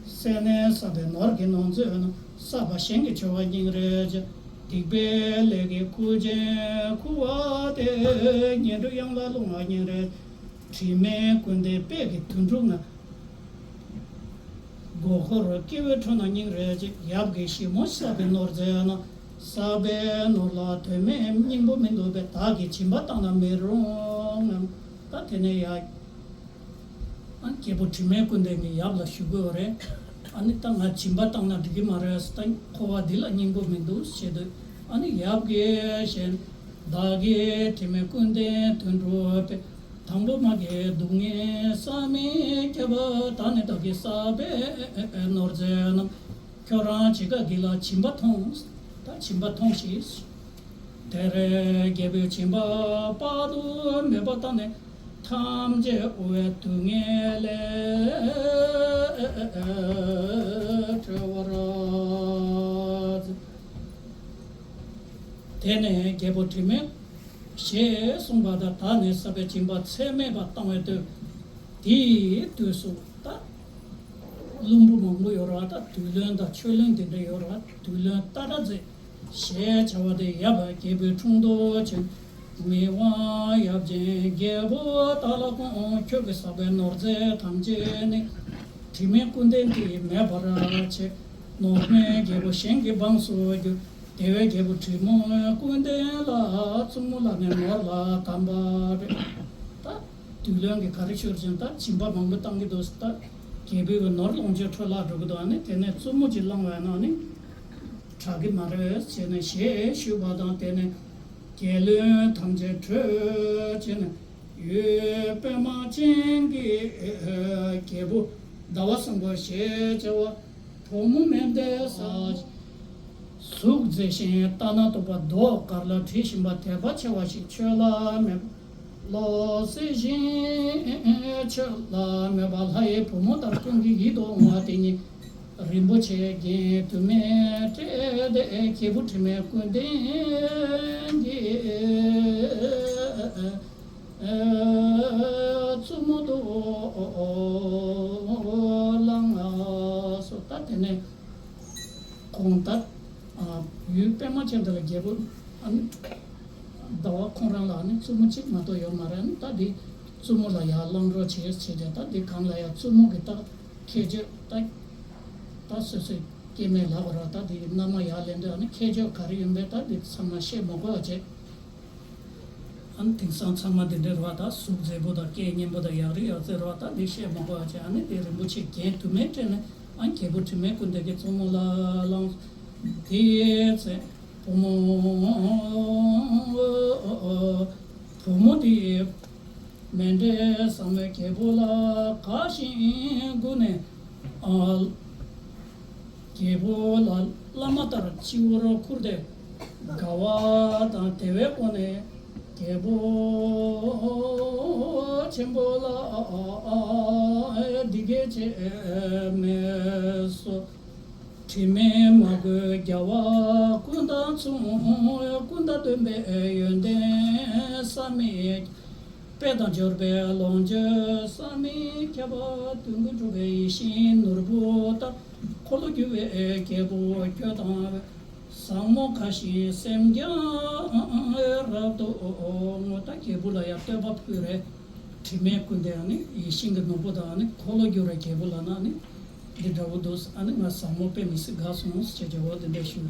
བསད་ནས་བསགས་པའི་ནོར་གྱི་ནོར་མཛོད་རྣམས། བསགས་པ་གཞན་གྱིས་འཆོར་བ་སྙིང་རེ་རྗེ། སྡིག་པའི་ལས་ཀྱི་ཁུར་ཆེན་ཁུར་བ་སྟེ། ངན་འགྲོའི་གཡང་ལ་ལྷུང་བ་སྙིང་རེ། དྲི་མེད་ཀུན་ལྡན་དཔལ་གྱི་དོན་གྲུབ་ང་། མགོ་འཁོར་སྐྱེ་བོའི་ཁྲོད་ན་སྙིང་རེ་རྗེ། ཡབ་ཀྱི་ཞིབ་མོ་བསགས་པའི་ནོར་རྫས་རྣམས། བསགས་པའི་ནོར་ལ་དོན་མེད་སྙིང་པོ་མི་འདུག་པས། བདག་གིས་སྦྱིན་པ་བཏང་ན་མི་རུང་ངམ། ད་དེ་ནས་ཡ། ཨ་ནི་རྒྱལ་པོ་དྲི་མེད་ཀུན་ལྡན་གྱིས་ཡབ་ལ་ཞུ་དགོས་པ་རེད། ཨ་ནི་ད་ང་སྦྱིན་པ་བཏང་ན་འགྲིག་གི་མ་རེད་ཟེར། ད་འཁོར་བ་འདི་ལ་སྙིང་པོ་མི་འདུག་ཟེར་དུས། ཨ་ནི་ཡབ་ཀྱིས་ཞེས། བདག་གིས་དྲི་མེད་ཀུན་ལྡན་དོན་གྲུབ་པའི། དང་པོ་མ་གི་སྡུག་བསྔལ་བསམ་མི་ཁྱབ་པ། ད་ནི་བདག་གིས་བསགས་པའི་ནོར་རྫས་རྣམས། ཁྱོད་རང་ཇི་ག་གི་ལ་སྦྱིན་པ་ཐོངས། ད་སྦྱིན་པ་ཐོངས་ཤིག། དེར་རྒྱལ་པོས་སྦྱིན་པ་དཔག་ཏུ་མེད་པ་བཏང་ནས། ཐམས་ཅད་དབུལ་བའི་སྡུག་བསྔལ་ལས་གྲོལ་བར་མཛད། དེ་ནས་རྒྱལ་པོ་དྲི་མེད་ཞེས་གསུངས་པ་དང་། ད་ནི་བསགས་པའི་སྦྱིན་པ་ཚད་མེད་པ་བཏང་བའི་དུས། དེའི་དུས་སུ་ད་བློན་པོ་མང་པོ་ཡོད་རེད་བ། ད་བདུད་བློན་དང་ཆོས་བློན་དེ་འདྲ་ཡོད་རེད་བ། བདུད་བློན་སྟག་སྒྲ་མཛེས་ཞེས་བྱ་བ་དེ་ཡབ་རྒྱལ་པོའི་དྲུང་དུ་བྱོན། མི་དབང་ཡབ་ཆེན་རྒྱལ་པོ་བདག་ལ་དགོངས། ཁྱོད་ཀྱིས་བསགས་པའི་ནོར་རྫས་ཐམས་ཅད་ནི། དྲི་མེད་ཀུན་ལྡན་གྱིས་མེད་པར་བྱས། ནོར་མེད་རྒྱལ་པོ་གཞན་གྱི་འབངས་སུ་གྱུར། དེ་བས་རྒྱལ་པོ་དྲི་མེད་ཀུན་ལྡན་ལ། བཙུན་མོ་ལ་ནི་ནོར་ལ་དམ་པ་རེད། ད་བདུད་བློན་གྱིས་ག་རེ་ཤོར་ཅིང་། ད་སྦྱིན་པ་མང་པོ་བཏང་གི་འདུག། ད་རྒྱལ་པོའི་ནོར་ལོངས་སྤྱོད་འཕྲོ་བརླག་འགྲོ་གི་འདུག། ཨ་ནི་དེ་ནས་བཙུན་མོ་ཅིག་བླངས་པ་ཡིན་ན་ནི་དྲག་གི་མ་རེད་ཟེར་ནས་ཞེས་ཞུས་པ་དང་། དེ་ནས་རྒྱལ་བློན་ཐམས་ཅད་ཁྲོས་བྱས་ནས། འོད་པད་མ་ཅན་གྱི་རྒྱལ་པོ་ཟླ་བ་བཟང་པོ་ཞེས་བྱ་བ། བུ་མོ་མན་དེ་ས། གཟུགས་མཛེས་ཤིང་ལྟ་ན་སྡུག་པ་མདོག་དཀར་ལ་དྲི་ཞིམ་པ་དད་པ་ཆེ་བ་ཞིག། ཆོས་ལ་མོས་པ་བློ་གསལ་ཞིང་ཆོས་ལ་མོས་པ་ལྷ་ཡི་བུ་མོ་ལྟར་ཀུན་གྱི་ཡིད་དུ་འོང་བ་དེ་ཉིད། རིན་པོ་ཆེའི་རྒྱན་དུ་མས་སྤྲས་ཏེ། རྒྱལ་པོ་དྲི་མེད་ཀུན་ལྡན་གྱི་བཙུན་མོ་དུ་བླངས་སོ། ད་དེ་ནས་ཁོང་ད་འོད་པད་མ་ཅན་དེ་ལ་རྒྱལ་པོ། ཨ་ནི་ཟླ་བ་ཁོང་རང་ལ་ཨ་ནི་བཙུན་མོ་གཅིག་མ་གཏོགས་ཡོད་མ་རེད། ཨ་ནི་ད་འདི་བཙུན་མོ་ལ་ཡར་བླང་རོགས་བྱེད་ཟེར་བྱས་ཏེ། ད་འདི་གང་ལ་ཡང་བཙུན་མོ་གི་ད་ཁྱད་ཆོས་ད་ད་སོ་སོའི་སྐྱེ་དམན་ལབ་པ་རེད་བ། ད་འདི་མནའ་མ་ཡར་ལེན་དུས་ཨ་ནི་ཁྱད་ཆོས་ག་རེ་ཡིན་པས་ད་འདི་ཚང་མ་བཤད་མ་དགོས་པ་བྱས། ཨ་ནི་དེང་སང་ཚང་མ་འདི་འདྲ་རེད་བ། ད་གཟུགས་མཛེས་པོ་དང་སྐད་སྙན་པོ་དང་ཡག་རིགས་ཡག་རྩལ་རེད་བ། ད་འདི་བཤད་མ་དགོས་པ་བྱས། ཨ་ནི་དེ་རིན་པོ་ཆེ་རྒྱན་དུ་མས་སྤྲས་ནས། ཨ་ནི་རྒྱལ་པོ་དྲི་མེད་ཀུན་ལྡན་གྱི་བཙུན་མོ་ལ་བླངས། དེའི་ཚེ་བུ་མོ་བུ་མོ་དེས་མཎྜལ་བཟང་མོའི་རྒྱལ་པོ་ལ་དགའ་ཞིང་མགུ་ནས། ཨ་རྒྱལ་པོ་ལ་བླ་མ་ལྟར་སྤྱི་བོར་བཀུར་ཏེ་དགའ་བ་དང་བདེ་བའི་སྒོ་ནས་རྒྱལ་པོ་ཆེན་པོ་ལ་འདི་སྐད་ཅེས་སྨྲས་སོ། དྲི་མེད་མ་གོས་རྒྱལ་བ་ཀུན་དང་མཚུངས། ཀུན་དང་མཐུན་པའི་ཡོན་ཏན་བསམ་མི། དཔལ་དང་འབྱོར་པའི་ལོངས་སྤྱོད་བསམ་མི་ཁྱབ་པ། དོན་ཀུན་གྲུབ་པའི་ཡིད་བཞིན་ནོར་བུ་ལྟར། འཁོར་ལོ་སྒྱུར་བའི་རྒྱལ་པོ་ཁྱོད་དང་། བཟང་མོ་དགའ་ཞིང་སེམས་ཀྱང་རབ་ཏུ་ངོ་། ད་རྒྱལ་པོ་ལ་ཡང་བསྟོད་པ་ཕུལ་རེད། དྲི་མེད་ཀུན་ལྡན་ནི་ཡིད་བཞིན་གྱི་ནོར་བུ་དང་ནི་འཁོར་ལོ་སྒྱུར་བའི་རྒྱལ་པོ་ལ་ན་ནི་འདི་འདྲ་བོ་འདུག། ཨ་ནི་ང་བཟང་མོ་དཔེ་མི་སྲིད་དགའ་སོང་ཞེས་བྱ་བ་འདི་འདྲ་ཞུ།